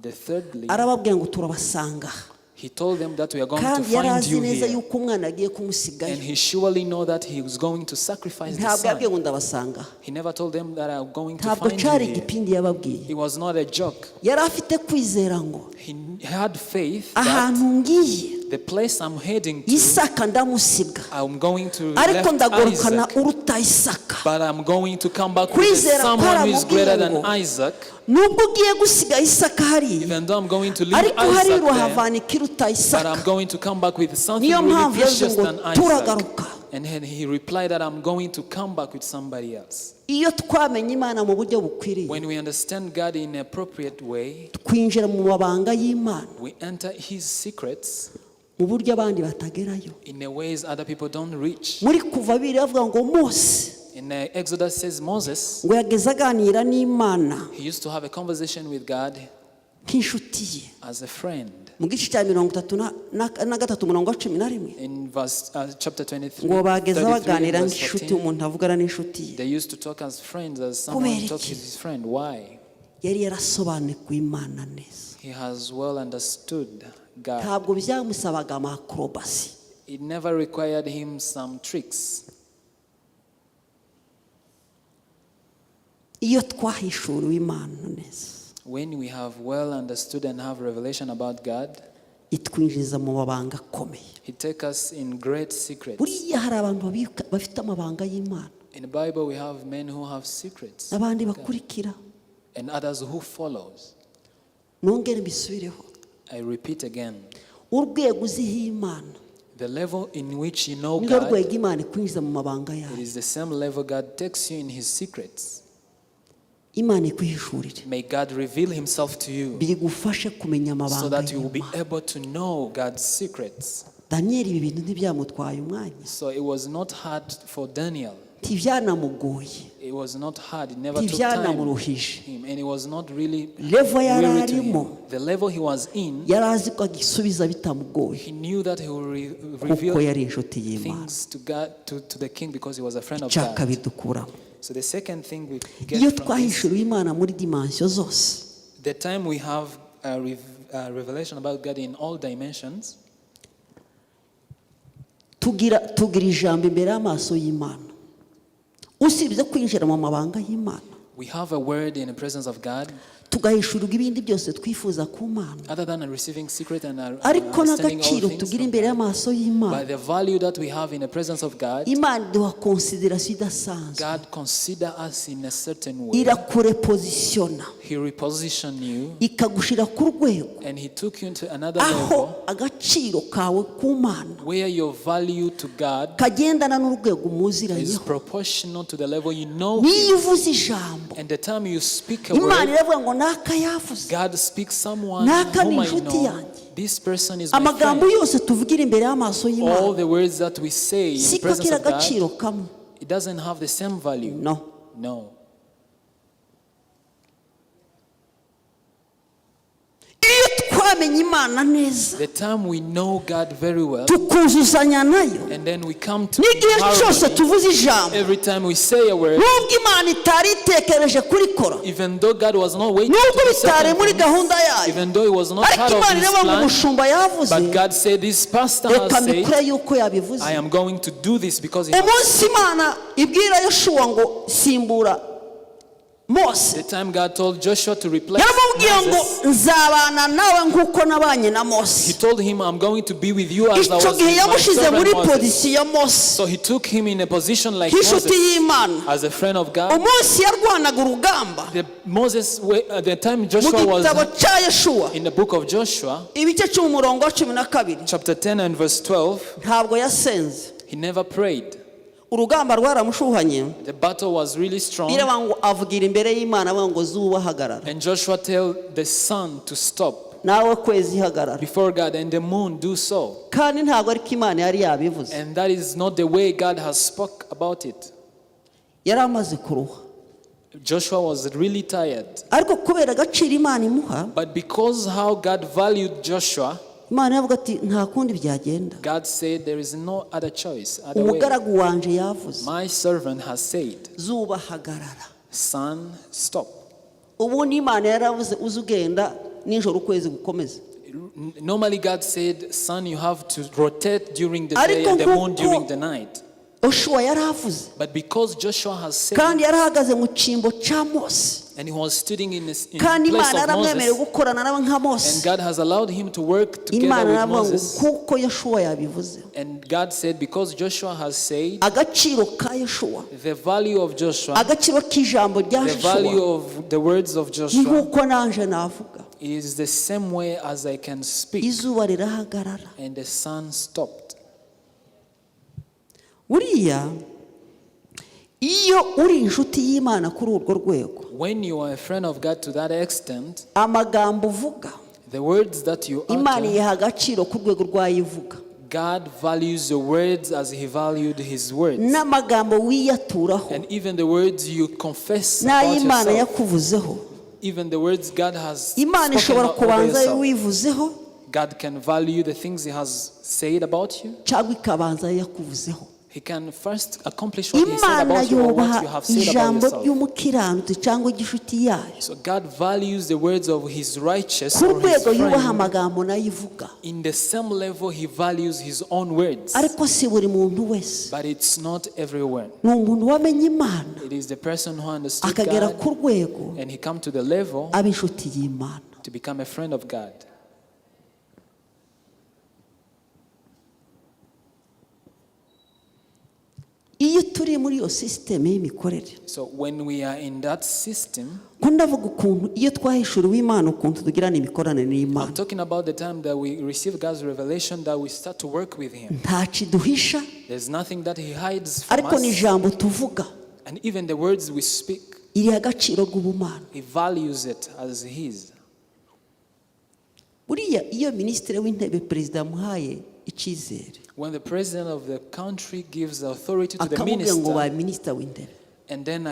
The thirdly, arababwira ngo turabasanga, he told them that we are going to kandi yari find azi you neza here. yuko umwana agiye kumusigayo. And he surely know that he was going to sacrifice the Ntabwo yabwiye son. ngo ndabasanga. He never told them that I'm going to Ntabwo find cyari you here. igipindi yababwiye. It was not a joke. Yari afite kwizera ngo He had faith that ahantu ngiye, the place I'm heading to, Isaka ndamusiga, I'm going to ariko left ndagarukana Isaac, uruta Isaka. but I'm going to come back with Kwizera someone who is kwaramubwiye greater than ngo, Isaac. nubwo ugiye gusiga Isaka hariya, Even though I'm going to leave ariko hariya Isaac there, urahavana ikiruta but Isaka. I'm going to come back with something Niyo really mpamvu yavuze precious ngo than Isaac. turagaruka. And then he replied that I'm going to come back with somebody else. Iyo twamenye Imana mu buryo bukwiriye, When we understand God in an appropriate way, twinjira mu mabanga y'Imana we enter His secrets mu buryo abandi batagerayo. in a ways other people don't reach. Muri Kuva biri bavuga ngo Mose In Exodus says Moses, ngo yageze aganira n'Imana he used to have a conversation with God Nk'inshuti ye. As a friend. Mu gice cya 33 umurongo wa 11, In verse, chapter 23, ngo bageza 33, baganira verse nk'inshuti, 14, umuntu avugana n'inshuti ye. they used to talk as friends, as someone Kubera talks iki? with his friend. Why? Yari yarasobanukiwe Imana neza. He has well understood God. Ntabwo byamusabaga ama acrobatie. It never required him some tricks. Iyo twahishuriwe Imana neza, When we have well understood and have revelation about God, itwinjiza mu mabanga akomeye. He takes us in great secrets. Buriya hari abantu bafite amabanga y'Imana, In the Bible, we have men who have secrets n'abandi bakurikira. And others who follows. Nongere mbisubireho. I repeat again, Urwego uziho Imana, the level in which you know nirwo God, rwego Imana ikwinjiza mu mabanga it yayo. is the same level God takes you in His secrets. Imana ikwihishurire, May God reveal Himself to you bigufashe kumenya so amabanga that you will be y'Imana. able to know God's secrets. Daniyeli ibi bintu ntibyamutwaye umwanya. So it was not hard for Daniel. Ntibyanamugoye. It was not hard. It never took time Ntibyanamuruhije. him, and it was not really Level yari weary to him. arimo, The level he was in, yari azi ko agisubiza bitamugoye, he knew that he will kuko reveal yari inshuti y'Imana. things to God, to the king, because he was a friend of Icya God. kabiri dukuramo, So the second thing we get iyo from this, twahishuriwe Imana muri dimension zose, the time we have a revelation about God in all dimensions, tugira ijambo imbere y'amaso y'Imana. Usibye kwinjira mu mabanga y'Imana, we have a word in the presence of God, tugahishurirwa ibindi byose twifuza ku Mana, other than receiving secret and ariko understanding all n'agaciro things tugira from imbere God. y'amaso y'Imana, By the value that we have in the presence of God, Imana iduha consideration idasanzwe. God consider us in a certain way. Irakurepositiona, He repositioned you ikagushira ku rwego and He took you into another aho level agaciro kawe ku Mana where your value to God kagendana n'urwego is umuziranyeho. proportional to the level you know Niyo Him. uvuze ijambo, And the time you speak a Imana word, iravuga ngo naka yavuze. God speaks someone Naka ni whom I inshuti know. yanjye. This person is my Amagambo friend. yose tuvugira imbere y'amaso All y'Imana, the words that we say in the siko presence agira of God, agaciro kamwe. it doesn't have the same value. No. No. Iyo twamenye Imana neza, The time we know God very well, tukuzuzanya nayo, and then we come to n'igihe cyose harmony, tuvuze ijambo, every time we say a word, nubwo Imana itari itekereje kurikora, even though God was not waiting nubwo to do bitari certain muri things, gahunda yayo, even though it was not ariko part of Imana His iravuga ngo plan, umushumba yavuze, but God said, "This pastor reka has said, mbikore yuko yabivuze. I am going to do this because he has." Umunsi Imana ibwira Yoshuwa ngo simbura Mose, The time God told Joshua to replace yaramubwiye ngo Moses, nzabana nawe nk'uko nabanye na He Mose. told him, "I'm going to be with you as I Icyo was gihe with my yamushize servant muri Moses." position ya Mose, So he took him in a position like nk'inshuti Moses, y'Imana. as a friend of God. Umunsi yarwanaga urugamba, The time mu Joshua was gitabo cya Yeshuwa, in the book of Joshua, ibice 10 umurongo wa 12, chapter 10 and verse 12, ntabwo yasenze. he never prayed. Urugamba rwaramushuhanye. The battle was really strong. Biraba ngo avugira imbere y'Imana avuga ngo zuba hagarara, And Joshua tell the sun to stop nawe kwezi hagarara. before God, and the moon do so. Kandi ntabwo ariko Imana yari yabivuze. And that is not the way God has spoke about it. Yari amaze kuruha, Joshua was really tired. ariko kubera agaciro Imana imuha, But because how God valued Joshua, Imana yavuga ati nta kundi byagenda. God said there is no other choice, other way. Umugaragu wanje yavuze, My servant has said, zuba hagarara. "Sun, stop." Ubundi Imana yaravuze uze ugenda nijoro ukwezi gukomeza. Normally God said, "Sun, you have to rotate during the day Ariko and the moon nk'uko during the night." Yoshuwa yaravuze, But because Joshua has said, kandi yarahagaze mu cyimbo cya Mose, and he was standing in kandi place Imana of yaramwemereye Moses, gukorana nawe nka Mose, and God has allowed him to work together Imana with yaravuga ngo Moses. kuko Yoshuwa yabivuze, And God said, because Joshua has said, agaciro ka Yoshuwa, the value of Joshua, agaciro k'ijambo rya the value Yoshuwa, of the words of ni Joshua nk'uko nanje navuga, is the same way as I can speak. Izuba rirahagarara. And the sun stopped. Buriya iyo uri inshuti y'Imana kuri urwo rwego, When you are a friend of God to that extent, amagambo uvuga, the words that you Imana utter, iyaha agaciro ku rwego rw'ayivuga, God values your words as He valued His words. N'amagambo wiyaturaho, And even the words you confess about n'ay'Imana yourself, yakuvuzeho, Even the words God has Imana spoken ishobora over kubanza yourself. wivuzeho God can value the things He has said about you. cyangwa ikabanza yakuvuzeho. He can first accomplish what He said Imana about you or what yubaha you have said about ijambo yourself. ry'umukiranutsi cyangwa igishuti yayo So God values the words of His righteous ku or His rwego yubaha friend. amagambo nayo ivuga. In the same level, He values His own words. Ariko si buri muntu wese. But it's not everyone. Ni umuntu wamenye Imana It is the person who understood akagera God ku rwego and he come to the level aba inshuti y'Imana. to become a friend of God. Iyo turi muri iyo sisiteme y'imikorere, So when we are in that system, ko ndavuga ukuntu iyo twahishuriwe Imana ukuntu tugirana imikoranire n'Imana, I'm talking about the time that we receive God's revelation, that we start to work with Him. ntaco iduhisha. There's nothing that He hides from Ariko us. n'ijambo tuvuga And even the words we speak, iriha agaciro rw'ubumana. He values it as His. Buriya iyo minisitiri w'intebe perezida yamuhaye icyizere, When the president of the country gives authority to the akamubwira ngo minister, ba minisitiri w'intebe, and then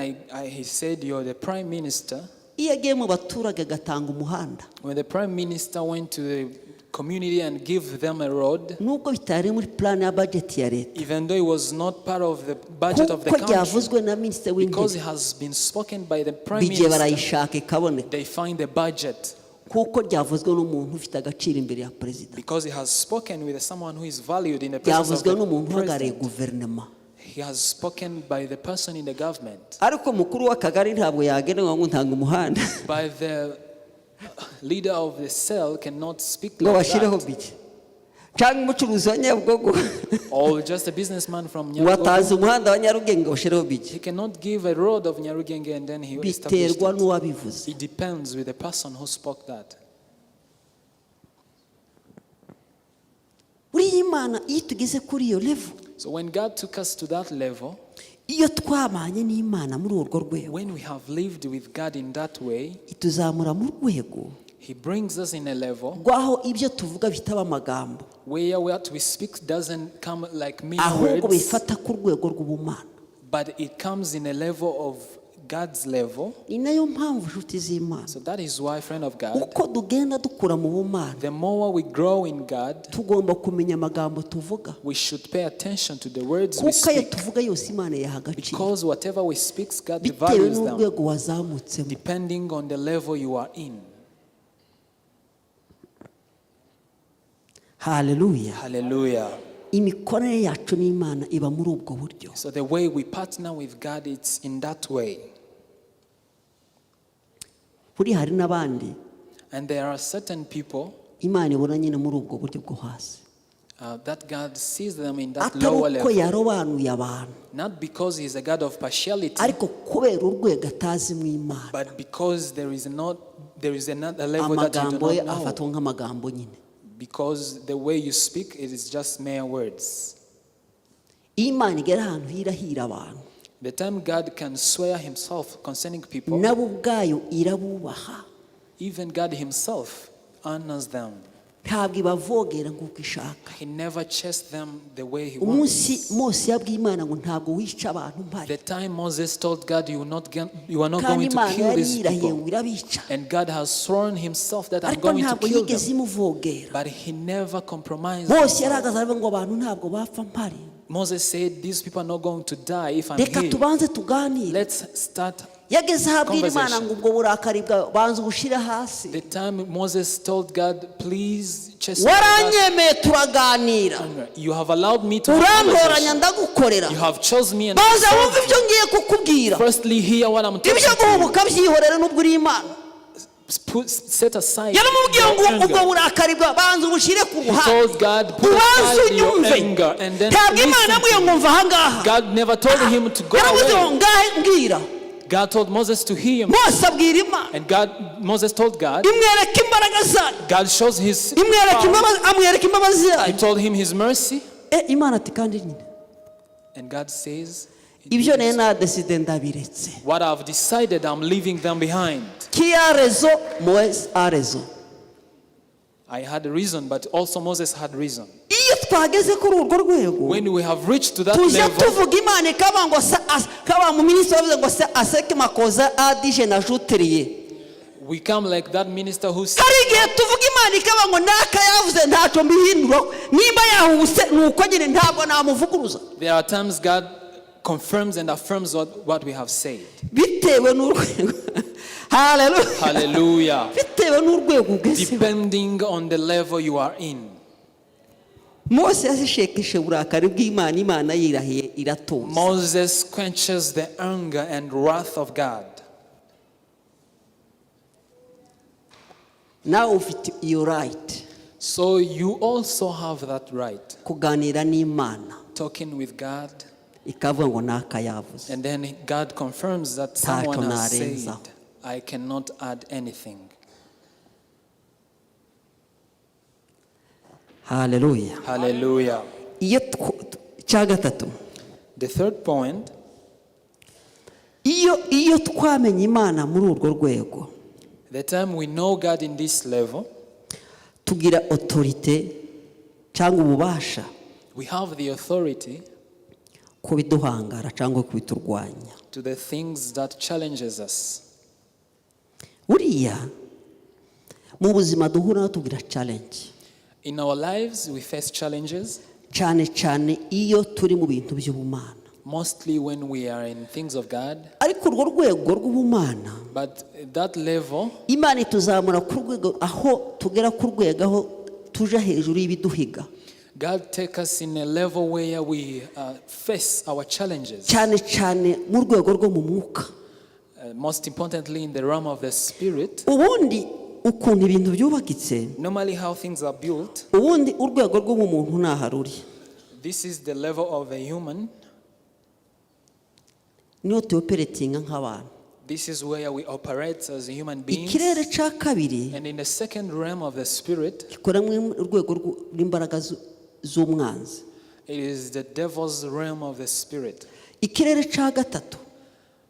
he said, "You're the prime minister." Iyo agiye mu baturage agatanga umuhanda, When the prime minister went to the community and give them a road, nubwo bitari muri plan ya budget ya leta, even though it was not part of the budget of the kuko country, ryavuzwe na minisitiri because w'intebe, it has been spoken by the prime bigiye minister, barayishaka ikaboneka, they find the budget kuko ryavuzwe n'umuntu ufite agaciro imbere ya perezida, because it has spoken with someone who is valued in the presence of ryavuzwe the n'umuntu uhagarariye president. guverinoma. He has spoken by the person in the government, Ariko umukuru w'akagari ntabwo yagenewe ngo ntanga umuhanda by the leader of the cell cannot speak ngo like bashyireho that, bike, cyangwa umucuruzi wa Nyabugogo or just a businessman from ngo Nyabugogo. atazi umuhanda wa Nyarugenge ngo bashyireho bike. He cannot give a road of Nyarugenge and then he established Biterwa it. n'uwabivuze. It depends with the person who spoke that. Buriya Imana iyo tugeze kuri iyo level, So when God took us to that level, iyo twabanye n'Imana muri urwo rwego, when we have lived with God in that way, ituzamura mu rwego He brings us in a level rw'aho ibyo tuvuga bitaba amagambo, where what we speak doesn't come like mere ahubwo words, bifata ku rwego rw'ubumana. But it comes in a level of God's level. Ni nayo mpamvu inshuti z'Imana, So that is why, friend of God, uko tugenda dukura mu bumana, the more we grow in God, tugomba kumenya amagambo tuvuga, we should pay attention to the words we kuko ayo speak. tuvuga yose Imana yaha agaciro, Because whatever we speak, God bitewe values them, n'urwego wazamutsemo. Depending on the level you are in. Haleluya. Hallelujah. Imikorere yacu n'Imana iba muri ubwo buryo. So the way we partner with God, it's in that way. Buriya hari n'abandi And there are certain people Imana ibona nyine muri ubwo buryo bwo hasi, that God sees them in that atari lower uko level. yarobanuye abantu, Not because He's a God of partiality, ariko kubera urwego atazi mu Imana, but because there is not there is another level that you do amagambo ye not know. afatwa nk'amagambo nyine. Because the way you speak, it is just mere words. Iyo Imana igera ahantu hirahira abantu, The time God can swear Himself concerning people, nabo ubwayo irabubaha. Even God Himself honors them. Ntabwo ibavogera nk'uko ishaka. He never chased them the way He Umunsi wants. Mose yabwiye Imana ngo ntabwo wica abantu mpari, The time Moses told God, You are not kandi going to Imana kill yari these yirahiye people." ngo irabica, And God has sworn Himself that I'm ariko going to ntabwo kill yigeze them. imuvogera. But He never compromised Mose himself. yarahagaze aravuga ngo abantu ntabwo bapfa mpari, Moses said, "These people are not going to die if I'm reka here. tubanze tuganire. Let's start." Yageze aho abwira Imana Conversation. ngo ubwo burakari bwawe banza ubushire hasi. The time Moses told God, "Please chase away that Waranyemeye turaganira, anger. You have allowed me to have urantoranya conversation. ndagukorera, You have chosen me and baza served wumve ibyo you. ngiye kukubwira. Firstly, hear what I'm talking Ibyo to you. guhubuka byihorere nubwo uri Imana. Set aside Yaramubwiye your ngo ubwo anger." burakari bwawe banza ubushire ku He ruhande, told God, "Put ubanze aside your unyumve. anger and then Ntabwo Imana listen yamubwiye to ngo me." mva ahangaha. God never told him to go Yaravuze ngo away. ngahe mbwira. God told Moses to hear him. Mose abwira Imana, And God, Moses told God, imwereka imbaraga zayo, God shows his imwereka power. imbabazi, amwereka imbabazi He zayo. told him his mercy. E, Imana ati kandi nyine And God says, ibyo nari nadeside ndabiretse. "What I've decided, I'm leaving them behind." Qui a raison? Moise a raison. I had a reason, but also Moses had reason. Iyo twageze kuri urwo rwego, When we have reached to that tujya level, tuvuga Imana ikaba ngo kaba mu minisitiri wavuze ngo se aseke makoza adije na juteriye. We come like that minister who said, Hari igihe tuvuga Imana ikaba ngo naka yavuze, ntacyo mbihinduraho, nimba yahubuse ni uko nyine, ntabwo namuvuguruza. There are times God confirms and affirms what we have said. Bitewe n'urwego, haleluya. Hallelujah. Bitewe n'urwego ugezeho. Depending on the level you are in. Mose yazishekeshe uburakari bw'Imana, Imana yirahiye iratuza. Moses quenches the anger and wrath of God. Nawe ufite iyo right. So you also have that right. Kuganira n'Imana, Talking with God, ikavuga ngo naka yavuze, and then God confirms that someone has said, narenzaho. I cannot add anything. Haleluya. Hallelujah. Iyo cya gatatu, The third point, iyo twamenye Imana muri urwo rwego, the time we know God in this level, tugira autorité cyangwa ububasha we have the authority ku biduhangara cyangwa ku biturwanya. To the things that challenges us. Buriya mu buzima duhura tugira challenge. In our lives, we face challenges, Cyane cyane iyo turi mu bintu by'ubumana. Mostly when we are in things of God. Ariko urwo rwego rw'ubumana, But that level, Imana ituzamura ku rwego aho tugera ku rwego aho tuja hejuru y'ibiduhiga. God take us in a level where we face our challenges. Cyane cyane mu rwego rwo mu mwuka. Most importantly, in the realm of the spirit. Ubundi ukuntu ibintu byubakitse, Normally, how things are built, ubundi urwego rwo mu muntu ntaho ruri. This is the level of a human. Niyo tuoperatinga nk'abantu. This is where we operate as human beings. Ikirere cya kabiri And in the second realm of the spirit, gikora mu rwego rw'imbaraga z'umwanzi. It is the devil's realm of the spirit. Ikirere cya gatatu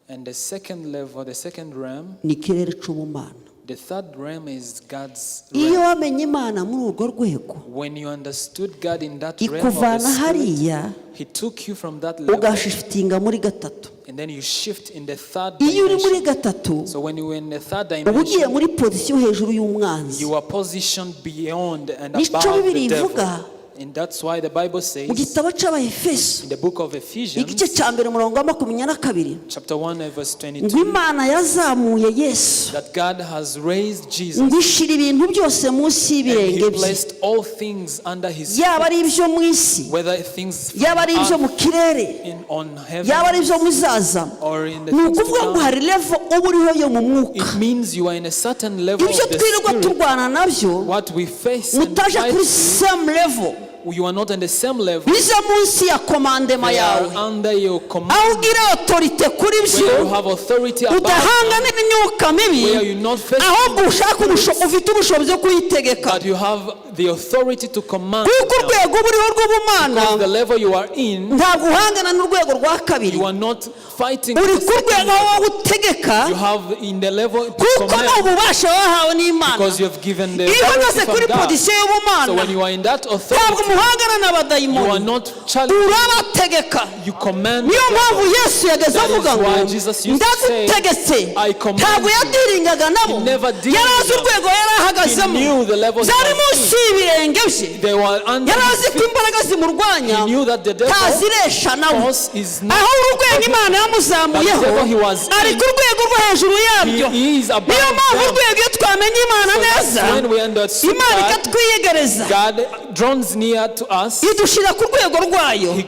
And the second level, the second realm, ni ikirere cy'ubumana. The third realm is God's Iyo realm. wamenye Imana muri urwo rwego, When you understood God in that realm of the ikuvana spirit, hariya, He took you from that level ugashiftinga muri gatatu. And then you shift in the third Iyo uri muri dimension. gatatu, So when you were in the third uba ugiye dimension, muri position hejuru y'umwanzi. you are positioned beyond and Nicyo above the Bibiliya devil. ivuga. And that's why the Bible Mu says gitabo cy'Abahefeso, in the book of Ephesians, igice cya mbere, umurongo wa 22, chapter 1 and verse ngo 22, Imana yazamuye Yesu, that God has raised Jesus ngo ishyira ibintu byose munsi and y'ibirenge He bye, placed all things under His yaba ari ibyo mu isi, whether things from yaba ari ibyo mu earth, kirere, on heaven yaba ari ibyo muzaza. Or in the Ni things to ukuvuga ngo come. hari level uba uriho yo mu mwuka. It means you are in a certain level Ibyo of the twirirwa spirit. turwana nabyo, What we face and mutaje fight kuri with, same level, you are not on the same level. biza munsi ya commandement They are yawe, under your command. aho ugira autorité kuri byo, Where you have authority above, udahangana n'imyuka mibi, where you not face, ahubwo ushaka ufite ubushobozi bwo kuyitegeka, but you have the authority to command kuko them. urwego uba uriho rw'ubumana, Because the level you are in, ntabwo uhangana n'urwego rwa kabiri. You are not fighting Uri the ku second rwego level. wowe utegeka, You have in the level to kuko ni command ububasha wahawe n'Imana. because you have given the Iyo uhagaze authority kuri from God. position So y'ubumana, when you are in that ntabwo authority, umuhangana you are n'abadayimoni, not challenged. urabategeka. You command Niyo the mpamvu devil. Yesu yageze That is avuga ngo why Jesus used to say, ndagutegetse. "I command Ntabwo you." yadealingaga nabo. He never dealed Yari azi with them. urwego yari ahagazemo. He knew the level he Zari was munsi y'ibirenge bye. They were under Yari his azi ko feet. imbaraga zimurwanya He knew that the devil ntaziresha nawe. force is not Aho urwego Imana yamuzamuyeho, But the level he was in, ari ku rwego rwo hejuru yabyo. He is above Niyo mpamvu them. urwego iyo twamenye Imana So that's neza, when we understood Imana God, ikatwiyegereza, God draws near to us. idushyira ku rwego rwayo,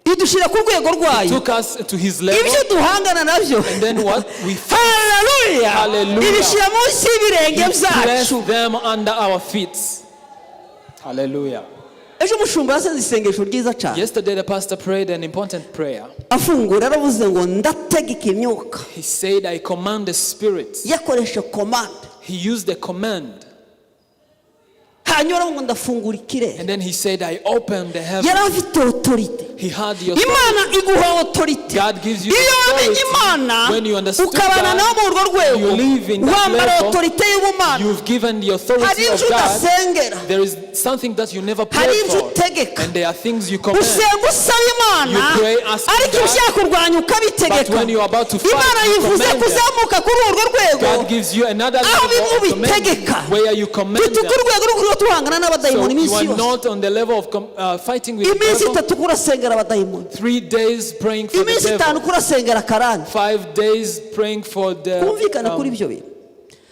idushyira ku rwego rwayo. Took us to His level. Ibyo duhangana nabyo, And then what we haleluya, Hallelujah. ibishyira munsi y'ibirenge byacu. placed them under our feet. Hallelujah. Ejo umushumba yasenze isengesho ryiza cyane. Yesterday, the pastor prayed an important prayer. Afungura yaravuze ngo ndategeka imyuka. He said, "I command the spirits." Yakoresha commande. He used the command. Hanyuma aravuga ngo ndafungura ikirere. And then he said, "I opened the heaven." Yari afite autorité. He had the Imana authority. Iguha authority. God gives you Iyo wamenye authority. Imana, When you understood ukabana God, nawe muri urwo rwego, you live in that wambara level, authority y'ubumana. You've given the Hari authority ibyo of God. udasengera, There is something that you never hari prayed ibyo for. utegeka. And there are things you command. Usenga usaba Imana, You pray asking ariko God, ibyakurwanya ukabitegeka. but when you are about to fight, Imana you yivuze command them. kuzamuka kuri urwo rwego, God gives you another aho level bimwe of ubitegeka. command where you command Dutuke them. urwego rwo tuhangana So n'abadayimoni you iminsi are yose. not on the level of fighting with the Iminsi devil. 3 kurasengera abadayimoni, 3 days praying for the iminsi 5 devil. kurasengera karande. 5 days praying for the Twumvikane kuri ibyo bintu.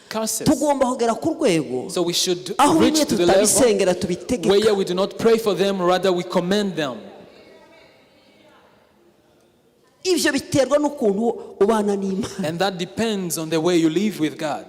curses. Tugomba kugera ku rwego So we should aho bimwe reach to the level tutabisengera, tubitegeka. where we do not pray for them, rather we command them. Ibyo biterwa n'ukuntu ubana n'Imana. And that depends on the way you live with God.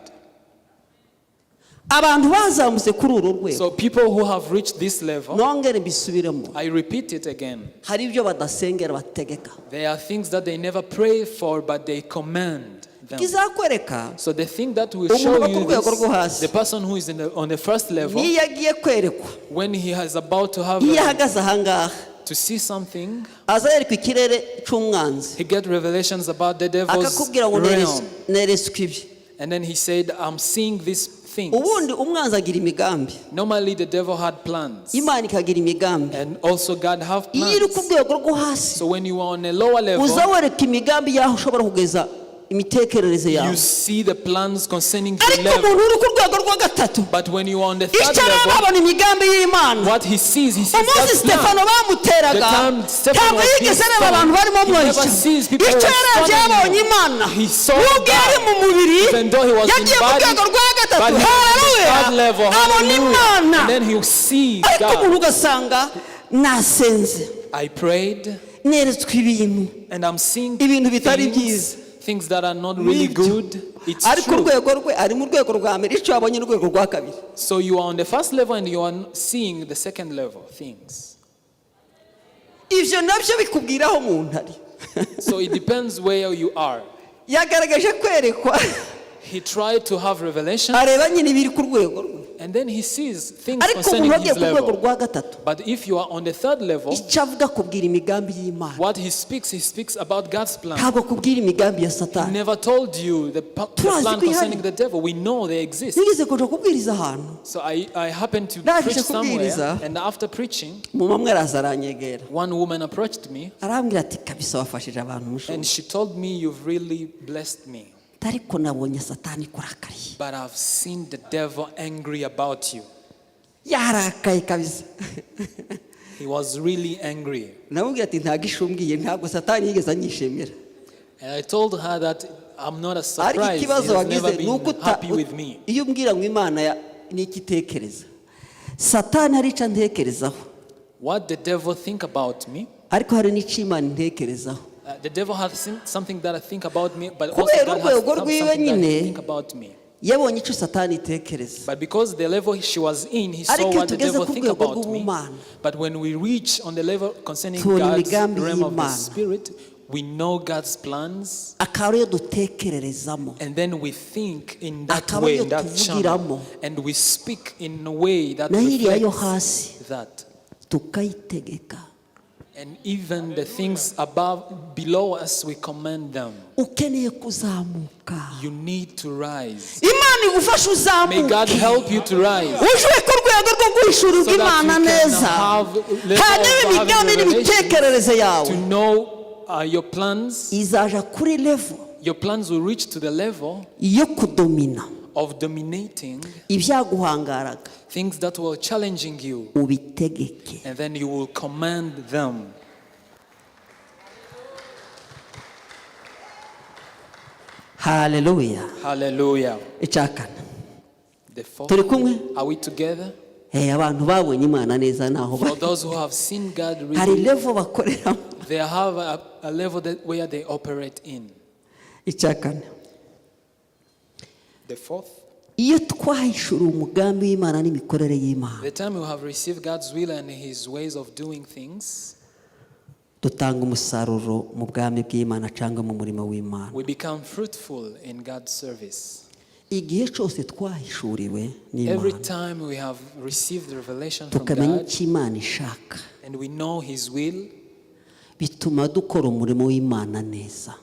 Abantu bazamutse kuri uru rwego, So people who have reached this level, nongere mbisubiremo, I repeat it again. hari ibyo badasengera, bategeka. There are things that they never pray for, but they command them. Kizakwereka So the thing that will umuntu show uba ku you rwego rwo this, hasi, the person who is on the first level, niyo agiye kwerekwa, when he is about to have iyo ahagaze ahangaha, to see something, aza yerekwa ikirere cy'umwanzi, he get revelations about the devil's akakubwira ngo realm. Neretswe ibi. And then he said, "I'm seeing these things." Ubundi umwanzi agira imigambi, Normally the devil had plans. Imana ikagira imigambi. And also God have Iyo uri ku plans. rwego rwo hasi, So when you are on a lower level, uza wereka imigambi y'aho ushobora kugeza imitekerereze yawe. You see the plans concerning the Ariko level. umuntu uri ku rwego rwa gatatu, But when you are on the third icyo araba level, abona imigambi y'Imana. what he sees Umunsi God's plan. Stefano bamuteraga, The time Stephen ntabwo was yigeze being areba abantu stoned, barimo he never mwica. sees people Icyo who are yarebye, stoning yabonye him. Imana. He saw Nubwo yari God. mu mubiri, Even though he was in yagiye mu body, rwego rwa gatatu, but he was in the haleluya, third level, abona hallelujah. Imana. And then he sees Ariko God. umuntu ugasanga nasenze, I prayed neretswe ibintu, and I'm seeing ibintu bitari things, byiza. Things that are not really Nibyo. good. It's Ariko true. urwego rwe ari mu rwego rwa mbere, icyo yabonye ni urwego rwa kabiri. So you are on the first level and you are seeing the second level things. Ibyo nabyo bikubwira aho umuntu ari. So it depends where you are. Yagaragaje kwerekwa, He tried to have revelation areba nyine ibiri ku rwego rwe. And then he sees things Ariko concerning umuntu wagiye his ku rwego level. rwa gatatu, But if you are on the third level, icyo avuga akubwira imigambi y'Imana, what he speaks about God's plan. ntabwo akubwira imigambi ya He Satani. never told you the Turazi plan ko ihari. concerning the devil. We know they exist. Nigeze kuja kubwiriza ahantu. So I happened to Ndangije preach somewhere, kubwiriza, and after preaching, umumama umwe araza aranyegera, one woman approached me arambwira ati kabisa wafashije abantu mushumba, and she told me, "You've really blessed me, ariko nabonye Satani kurakariye. But I've seen the devil angry about you." Yarakaye kabisa. He was really angry. Namubwira ati ntabwo ishumbwiye, ntabwo Satani yigeze anyishimira. And I told her that I'm not a Ariko surprise. He ikibazo has wagize never ni uko been happy with me. iyo umbwira ngo Imana ni iki itekereza, Satani hari icyo antekerezaho, What the devil think about me, ariko hari n'icyo Imana intekerezaho. The devil has something that I think about me, but also Kubera God has urwego rwiwe something that nyine, he think about me. yabonye icyo Satani itekereza. But because the level she was in, he saw Ariko iyo what the tugeze devil ku think rwego about me. rw'ubumana, But when we reach on the level concerning tubona God's imigambi realm of the y'Imana. spirit, we know God's plans, Akaba ariyo dutekererezamo, and then we think in that akaba way, ariyo in that channel, tuvugiramo. And we speak in a way that Naho iriya yo reflects hasi, that. tukayitegeka. And even the things above, below us, we command them. Ukeneye kuzamuka, You need to rise. Imana igufasha May God uzamuke, help you to rise. uje ku rwego rwo guhishurirwa So that Imana you can neza, have level hanyuma of having imigambi revelations n'imitekerereze yawe to know your plans. izaja kuri level Your plans will reach to the level yo kudomina of dominating ibyaguhangaraga, things that were challenging you, ubitegeke. And then you will command them. Haleluya. Hallelujah. Icya kane. The fourth. Turi kumwe? Are we together? Eh, abantu babonye Imana neza naho For bari, those who have seen God hari really, level bakoreramo. They have a level where they operate in. Icya kane, The fourth, iyo twahishuriwe umugambi w'Imana n'imikorere y'Imana, the time you have received God's will and His ways of doing things, dutanga umusaruro mu bwami bw'Imana cyangwa mu murimo w'Imana. We become fruitful in God's service. Igihe cyose twahishuriwe Every n'Imana, time we have received the revelation from tukamenya God icyo Imana ishaka, and we know His will, Bituma dukora umurimo w'Imana neza.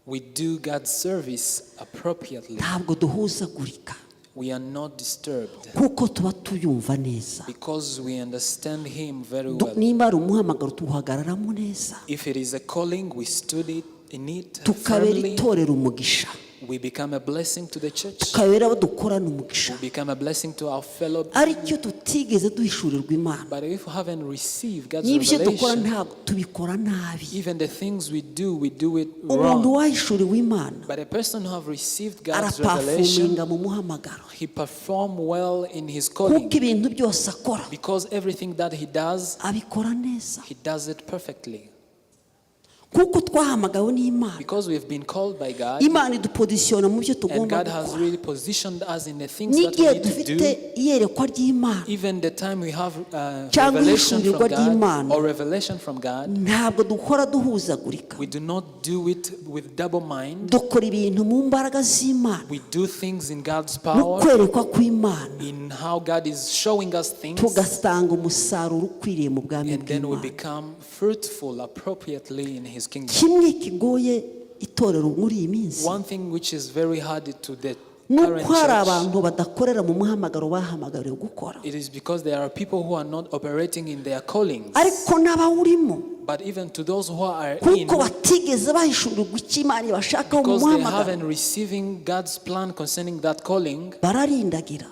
We do God's service appropriately. Ntabwo duhuzagurika We are not disturbed kuko tuba tuyumva neza. Because we understand Him very well. Nimba ari umuhamagaro tuwuhagararamo neza. If it is a calling, we stood it in it Tukabera firmly. itorero umugisha. We become a blessing to the church. Tukabera abo dukorana umugisha. We become a blessing to our fellow. Aricyo tutigeze duhishurirwa Imana, But if we haven't received God's n'ibyo dukora revelation, ntabwo tubikora nabi. Even the things we do it Umuntu wrong. wahishuriwe Imana But a person who have received God's revelation, araperforminga mu muhamagaro he perform well in his calling kuko ibintu byose akora because everything that he does, abikora neza. He does it perfectly. Kuko twahamagawe n'Imana, Because we have been called by God, Imana idupositiona mu byo and tugomba God has gukora. Really positioned us in the things that we N'igihe need to dufite do. iyerekwa ry'Imana Even the time we have cyangwa revelation ihishurirwa from God ry'Imana, or revelation from God, ntabwo dukora duhuzagurika. We do not do it with double mind. Dukora ibintu mu mbaraga z'Imana, We do things in God's mu power, kwerekwa kw'Imana, in how God is showing us things, tugasanga umusaruro ukwiriye mu bwami and then we bw'Imana. Become fruitful appropriately in His kingdom. Kimwe kigoye itorero muri iyi minsi One thing which is very hard to the ni current uko hari church, abantu badakorera mu muhamagaro bahamagariwe gukora, it is because there are people who are not operating in their callings. Ariko n'abawurimo, But even to those who are in, kuko batigeze bahishurirwa icyo Imana ibashakaho mu because they muhamagaro, haven't receiving God's plan concerning that calling, bararindagira.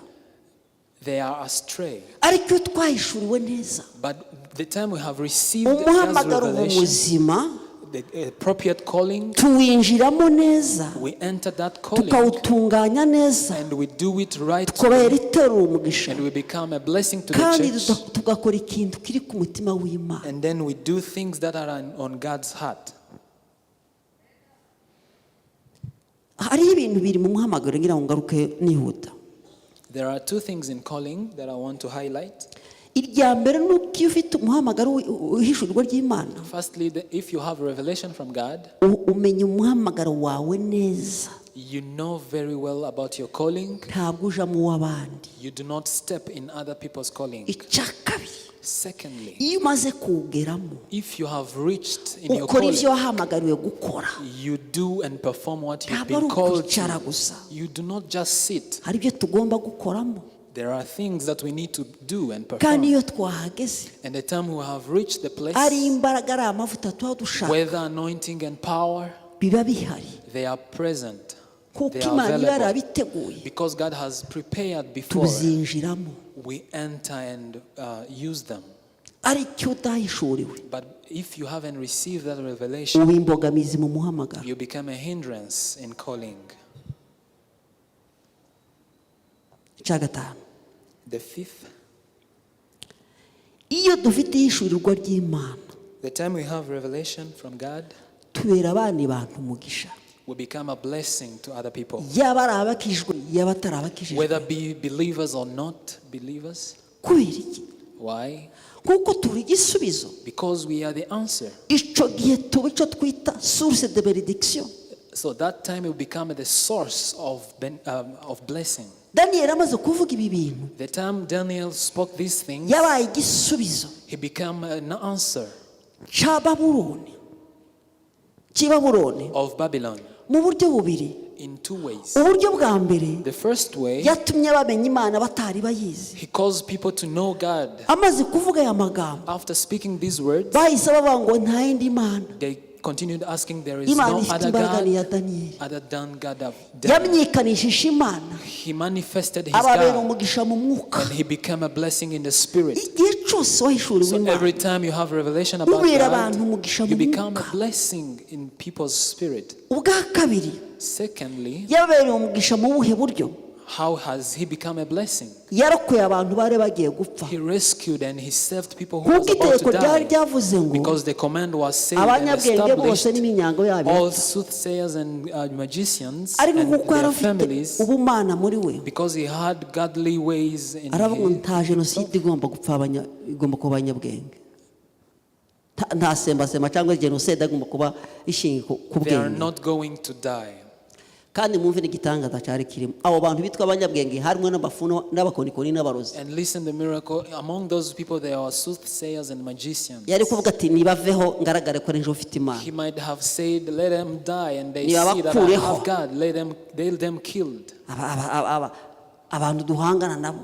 They are astray. Ariko iyo twahishuriwe neza, But the time we have received God's umuhamagaro uba revelation, muzima, the appropriate calling, tuwinjiramo neza, we enter that calling tukawutunganya neza, and we do it right tukabera itorero umugisha, and we become a blessing to the kandi church. tugakora ikintu kiri ku mutima w'Imana. And then we do things that are on God's heart. Hariho ibintu biri mu muhamagaro ngira ngo ngaruke nihuta. There are two things in calling that I want to highlight. Irya mbere ni uko iyo ufite umuhamagaro w'ihishurirwa ry'Imana, Firstly, if you have revelation from God, umenya umuhamagaro wawe neza. You know very well about your calling. Ntabwo uja mu w'abandi. You do not step in other people's calling. Icya kabiri, Secondly, iyo umaze kuwugeramo, if you have reached in your ukora ibyo calling, wahamagariwe gukora. You do and perform what you've Ntabwo ari been called ukwicara to. gusa. You do not just sit. Hari ibyo tugomba gukoramo. There are things that we need to do and Kandi perform. iyo twahageze, And the time we have reached the place, ari imbaraga ari amavuta tuba dushaka, whether anointing and power, biba bihari they are present. Kuko They are Imana iba available. yarabiteguye. Because God has prepared before, Tuzinjiramo. We enter and use them. Ariko udahishuriwe, But if you haven't received that revelation, uba imbogamizi mu muhamagaro. You become a hindrance in calling. Icya gatanu, The fifth, iyo dufite ihishurirwa ry'Imana, the time we have revelation from God, tubera abandi bantu umugisha, we become a blessing to other people. Yaba ari abakijijwe yaba atari abakijijwe. Whether be believers or not believers. Kubera iki? Why? Kuko turi igisubizo. Because we are the answer. Icyo gihe tuba icyo twita source de bénédiction. So that time will become the source of blessing. Daniyeli amaze kuvuga ibi bintu, The time Daniel spoke these things, yabaye igisubizo he became an answer cya Babuloni, cy'i Babuloni, of Babylon mu buryo bubiri. In two ways. Uburyo bwa mbere, The first way, yatumye bamenya Imana batari bayizi. He caused people to know God. Amaze kuvuga aya magambo, After speaking these words, bahise bavuga ngo nta yindi mana they continued asking, "There is Imana no ifite other imbaraga ni iya God Daniyeli. Other than God of Daniel." Yamenyekanishije Imana, He manifested his ababera God umugisha mu mwuka. And he became a blessing in the spirit. Igihe cyose wahishuriwe So Imana, every time you have revelation about ubera God, abantu umugisha you mu become a mwuka. Blessing in people's spirit. Ubwa kabiri, Secondly, yabereye umugisha mu buhe buryo? How has he become a blessing? Yarokoye abantu bari bagiye gupfa, He rescued and he saved people who was kuko about itegeko to ryari die. ryavuze ngo Because the command was said and abanyabwenge bose established, n'iminyango yabo, all soothsayers and magicians ariko and kuko yari their afite families, ubumana muri we, because he had godly ways in aravuga ngo him. nta jenoside igomba gupfa igomba kuba abanyabwenge. Nta sembasema cyangwa jenoside igomba kuba ishingiye ku They are bwenge. Not going to die. Kandi mwumve n'igitangaza cyari kirimo abo bantu bitwa abanyabwenge harimo n'abafuno n'abakonikoni n'abarozi. And listen the miracle. Among those people, there are soothsayers and magicians. Yari kuvuga ati nibaveho ngaragare ko ari njye ufite Imana. He might have said, "Let them die, and they see that I Nibabakureho. Have God. Let them killed." Aba- aba- aba- aba- abantu duhangana nabo.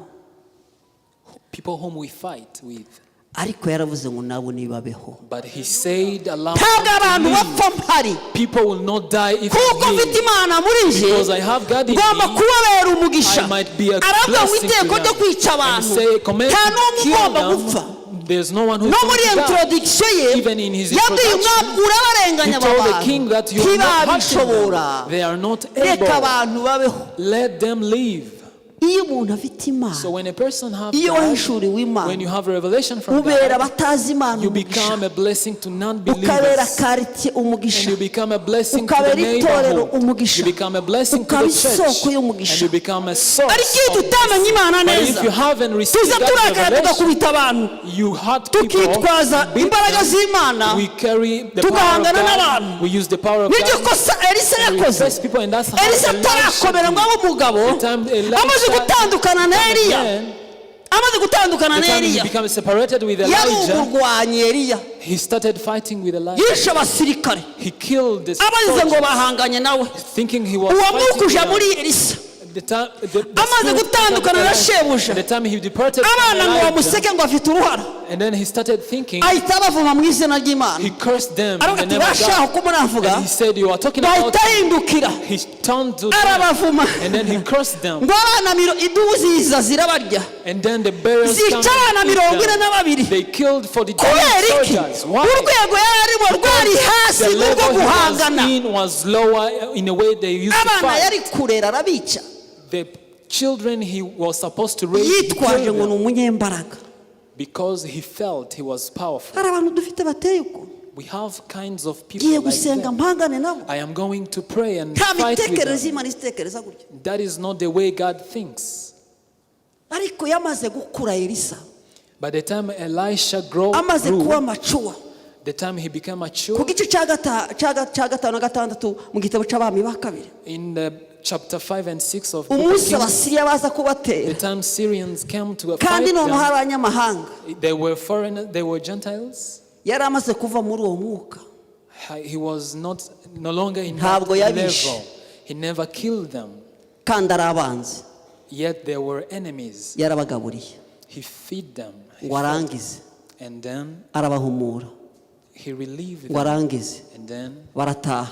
People whom we fight with. Ariko yaravuze ngo nabo nibabeho. But he said, "Allow Ntabwo them to abantu live. bapfa mpari. People will not die if Kuko I'm mfite here. Imana muri nje Because I have God in ngomba me, kubabera umugisha. I might be a Aravuga ngo blessing to iteko them." ryo kwica And abantu say, command nta to n'umwe kill ugomba gupfa. them. There's no one who No muri is going to die. introduction ye Even in his yabwiye introduction, umwami urabarenganya he aba told the bantu king that you are not hurting ntibabishobora them. They are not reka able. abantu babeho. Let them live. Iyo umuntu afite Imana So when a person have iyo God, wahishuriwe Imana when you have a revelation from ubera God, abatazi Imana you umugisha become a blessing to ukabera non-believers. karitsiye And umugisha you become a blessing to the ukabera itorero neighborhood. umugisha You become a blessing to ukaba the isoko church. And y'umugisha. you become a source Ariko iyo of tutamenya Imana But neza if you haven't received tuza that turakara revelation, tugakubita abantu you hurt people, tukitwaza beat imbaraga them. z'Imana We carry the power of tugahangana God. n'abantu. We use the power of Niryo God. kosa Elisa And we yakoze. face people, and that's how Elisa Elisha atarakomera did. ngo abe umugabo The time Elisha amaze gutandukana na became a Eliya man, amaze gutandukana the na time he Eliya became separated with yari Elijah, umurwanyi Eliya he started fighting with Elijah. yishe abasirikare He killed the abazize ngo soldiers, bahanganye nawe thinking he was uwo fighting mwuka uja with muri them. Elisa The amaze spirit gutandukana na entered shebuja Elijah. The time he departed from abana ngo Elijah, bamuseke ngo afite uruhara and then he started thinking, ahita abavuma mu izina ry'Imana he cursed them in aravuga the ati name of bashaka God. ko muravuga And he said, "You are talking about." bahita ahindukira He turned to them, arabavuma and then he cursed them. ngo abana miro idubu ziza zirabarya And then the bears zica came abana and ate mirongo ine them. na babiri They killed 42 Kubera iki? soldiers. Why? Urwego yari arimo rwari hasi The n'urwo level he was guhangana in was lower in a way they used to abana fight. yari kurera arabica The children he was supposed to raise, he yitwaje killed ngo ni them umunyembaraga. Because he felt he was powerful. Hari abantu dufite bateye uko. We have kinds of people Ngiye like gusenga that. mpangane nabo. I am going to pray and Nta fight with mitekerereze them. y'Imana itekereza gutyo. That is not the way God thinks. Ariko yamaze gukura Elisa By the time Elisha amaze grew, kuba mature the time he became mature, ku gice cya gata- cya ga- cya gatanu na gatandatu mu gitabo cy'Abami ba Kabiri in the chapter 5 and 6 of Book of umunsi Kings, Abasiriya baza the kubatera time Syrians came to kandi fight noneho them, hari abanyamahanga they were foreigners, they were Gentiles. Yari amaze kuva muri uwo mwuka. He was not no longer in that Ntabwo yabishe. level. He never killed them. Kandi ari abanzi. Yet they were enemies. Yarabagaburiye He feed them. He ngo fed them. arangize And then arabahumura he relieved ngo them. arangize And then barataha.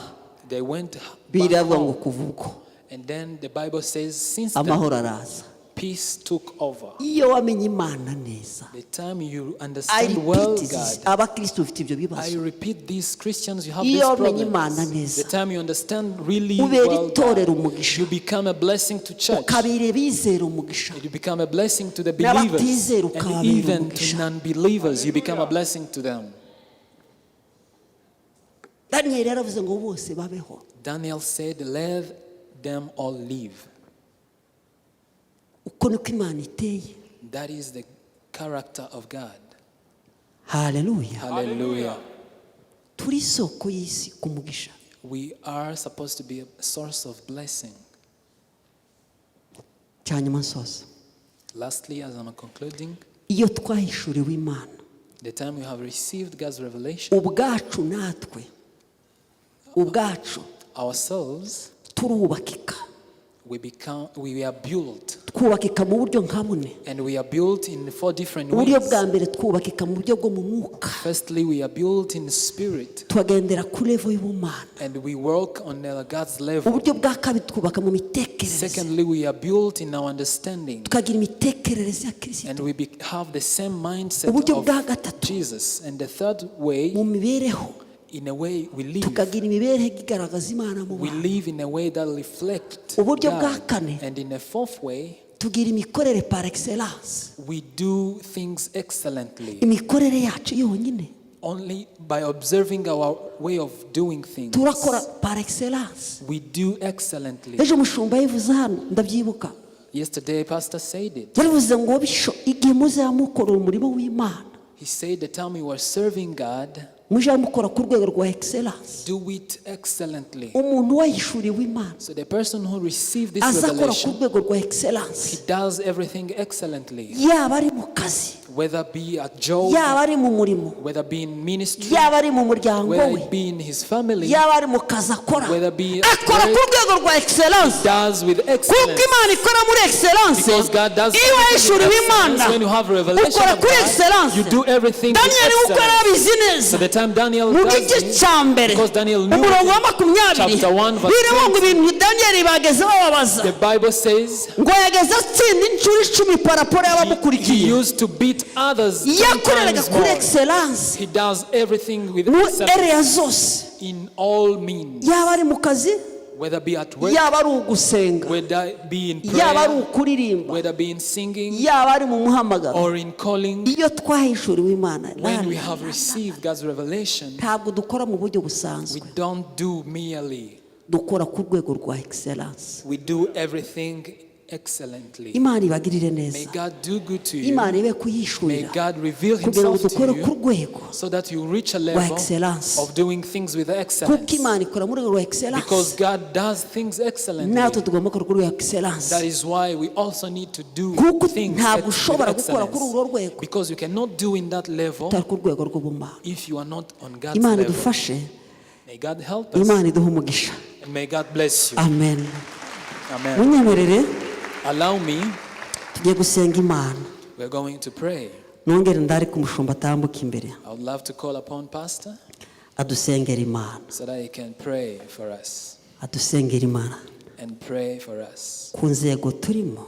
they went back Biravuga ngo home. kuva ubwo And then the Bible says, since then, amahoro araza. Peace took over. Iyo wamenye Imana neza The time you I understand well repeat this, God, abakristo bafite ibyo I bibazo. repeat this, Christians, you have Iyo these wamenye Imana problems. neza The time you understand really ubera well itorero God, umugisha you become a blessing to church. ukabera abizera umugisha You become a blessing to the believers n'abatizera and ukababera even to umugisha. non-believers. You become a blessing to them. Daniyeli yaravuze ngo bose babeho. Daniel said, "Let them all live." Uko niko Imana iteye. That is the character of God. Haleluya. Hallelujah. Turi isoko y'isi ku mugisha. We are supposed to be a source of blessing. Cyanyuma nsoza Lastly, as I'm concluding, iyo twahishuriwe Imana the time we have received God's revelation, ubwacu natwe ubwacu ourselves, turubakika. we are built. Twubakika mu buryo nka bune. And we are built in four different Uburyo ways. bwa mbere twubakika mu buryo bwo mu mwuka. Firstly, we are built in spirit, Tukagendera kuri level y'ubumana. And we work on God's level. Uburyo bwa kabiri twubaka mu mitekerereze. Secondly, we are built in our understanding, Tukagira imitekerereze ya Kirisito. And we have the same mindset Uburyo of bwa gatatu Jesus. And the third way, mu mibereho in a way we live, tukagira imibereho igaragaza Imana mu we bantu. Live in a way that reflects Uburyo bwa God. kane And in a fourth way, tugira imikorere par excellence. We do things excellently. Imikorere yacu yonyine Only by observing our way of doing things, turakora par excellence. We do excellently. Ejo umushumba yivuze hano ndabyibuka. Yesterday, Pastor said it. Yarivuze ngo bisho igihe muzaba mukorera umurimo w'Imana He said the time you were serving God, Mujye mukora ku rwego rwa excellence. Do it excellently. Umuntu wahishuriwe Imana So the person who received this aza akora ku revelation, rwego rwa excellence. he does everything excellently. Yaba ari mu kazi, Whether be at job, yaba ari mu murimo, whether be in ministry, yaba ari mu muryango whether we, it be in his family, yaba ari mu kazi akora, whether be at akora ku work, rwego rwa excellence, does with kuko excellence. Imana ikora muri excellence. Because God does Iyo everything with wahishuriwe excellence. Imana, When you have revelation ukora of kuri God, excellence. you do everything with Daniyeli uko excellence. yarabizi neza, So the time Daniel mu does gice it, cya mbere, because Daniel knew umurongo wa it, 20, chapter 1 verse birimo ngo ibintu Daniyeli bageze bababaza, the Bible says ngo yageze atsinda inshuro 10 par rapport he y'abamukurikiye. used to beat others 10 Yakoreraga times kuri more. excellence He does everything with mu excellence area zose, in all means, yaba ari mu kazi, whether be at work, yaba ari ugusenga, whether be in yaba ari prayer, ukuririmba, whether be in singing yaba ari mu muhamagaro. Or in calling. Iyo twahishuriwe Imana, When we have received God's revelation, ntabwo dukora mu buryo we busanzwe. Don't do merely. Dukora ku rwego rwa excellence. We do everything excellently. Imana ibagirire May neza. God do good to you. Imana ibe May kuyishurira God reveal kugira ngo Himself to dukore ku you rwego so that you reach a rwa level excellence, of doing things with kuko excellence. Imana ikora muri rwego rwa excellence. Because God does things excellently. Natwe tugomba gukora kuri rwego excellence. That is why we also need to do Kuko things ntabwo with ushobora gukora kuri excellence. urwo rwego Because you cannot do in that level utari ku rwego rw'ubumana. If you are not on God's Imana level. idufashe. May God help us Imana iduhe umugisha. And may God bless you. Amen. Amen. Munyemerere, Allow me, tugiye gusenga Imana. We're going to pray. Nongere ndari ku mushumba atambuka imbere, I would love to call upon Pastor adusengera Imana, so that he can pray for us adusengera Imana and pray for us ku nzego turimo,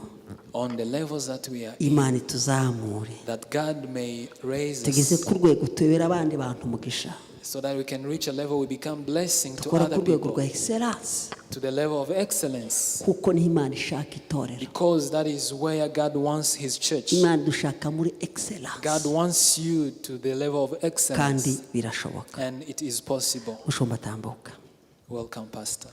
on the levels that we are in, Imana ituzamure, that God may raise tugeze us ku rwego tubera abandi bantu umugisha, so that we can reach a level we become blessing to dukora other ku rwego rwa people, excellence, to the level of excellence, kuko niho Imana ishaka itorero. Because that is where God wants His church. Imana dushaka muri excellence. God wants you to the level of Kandi excellence, birashoboka. And it is possible. Mushumba, tambuka. Welcome, Pastor.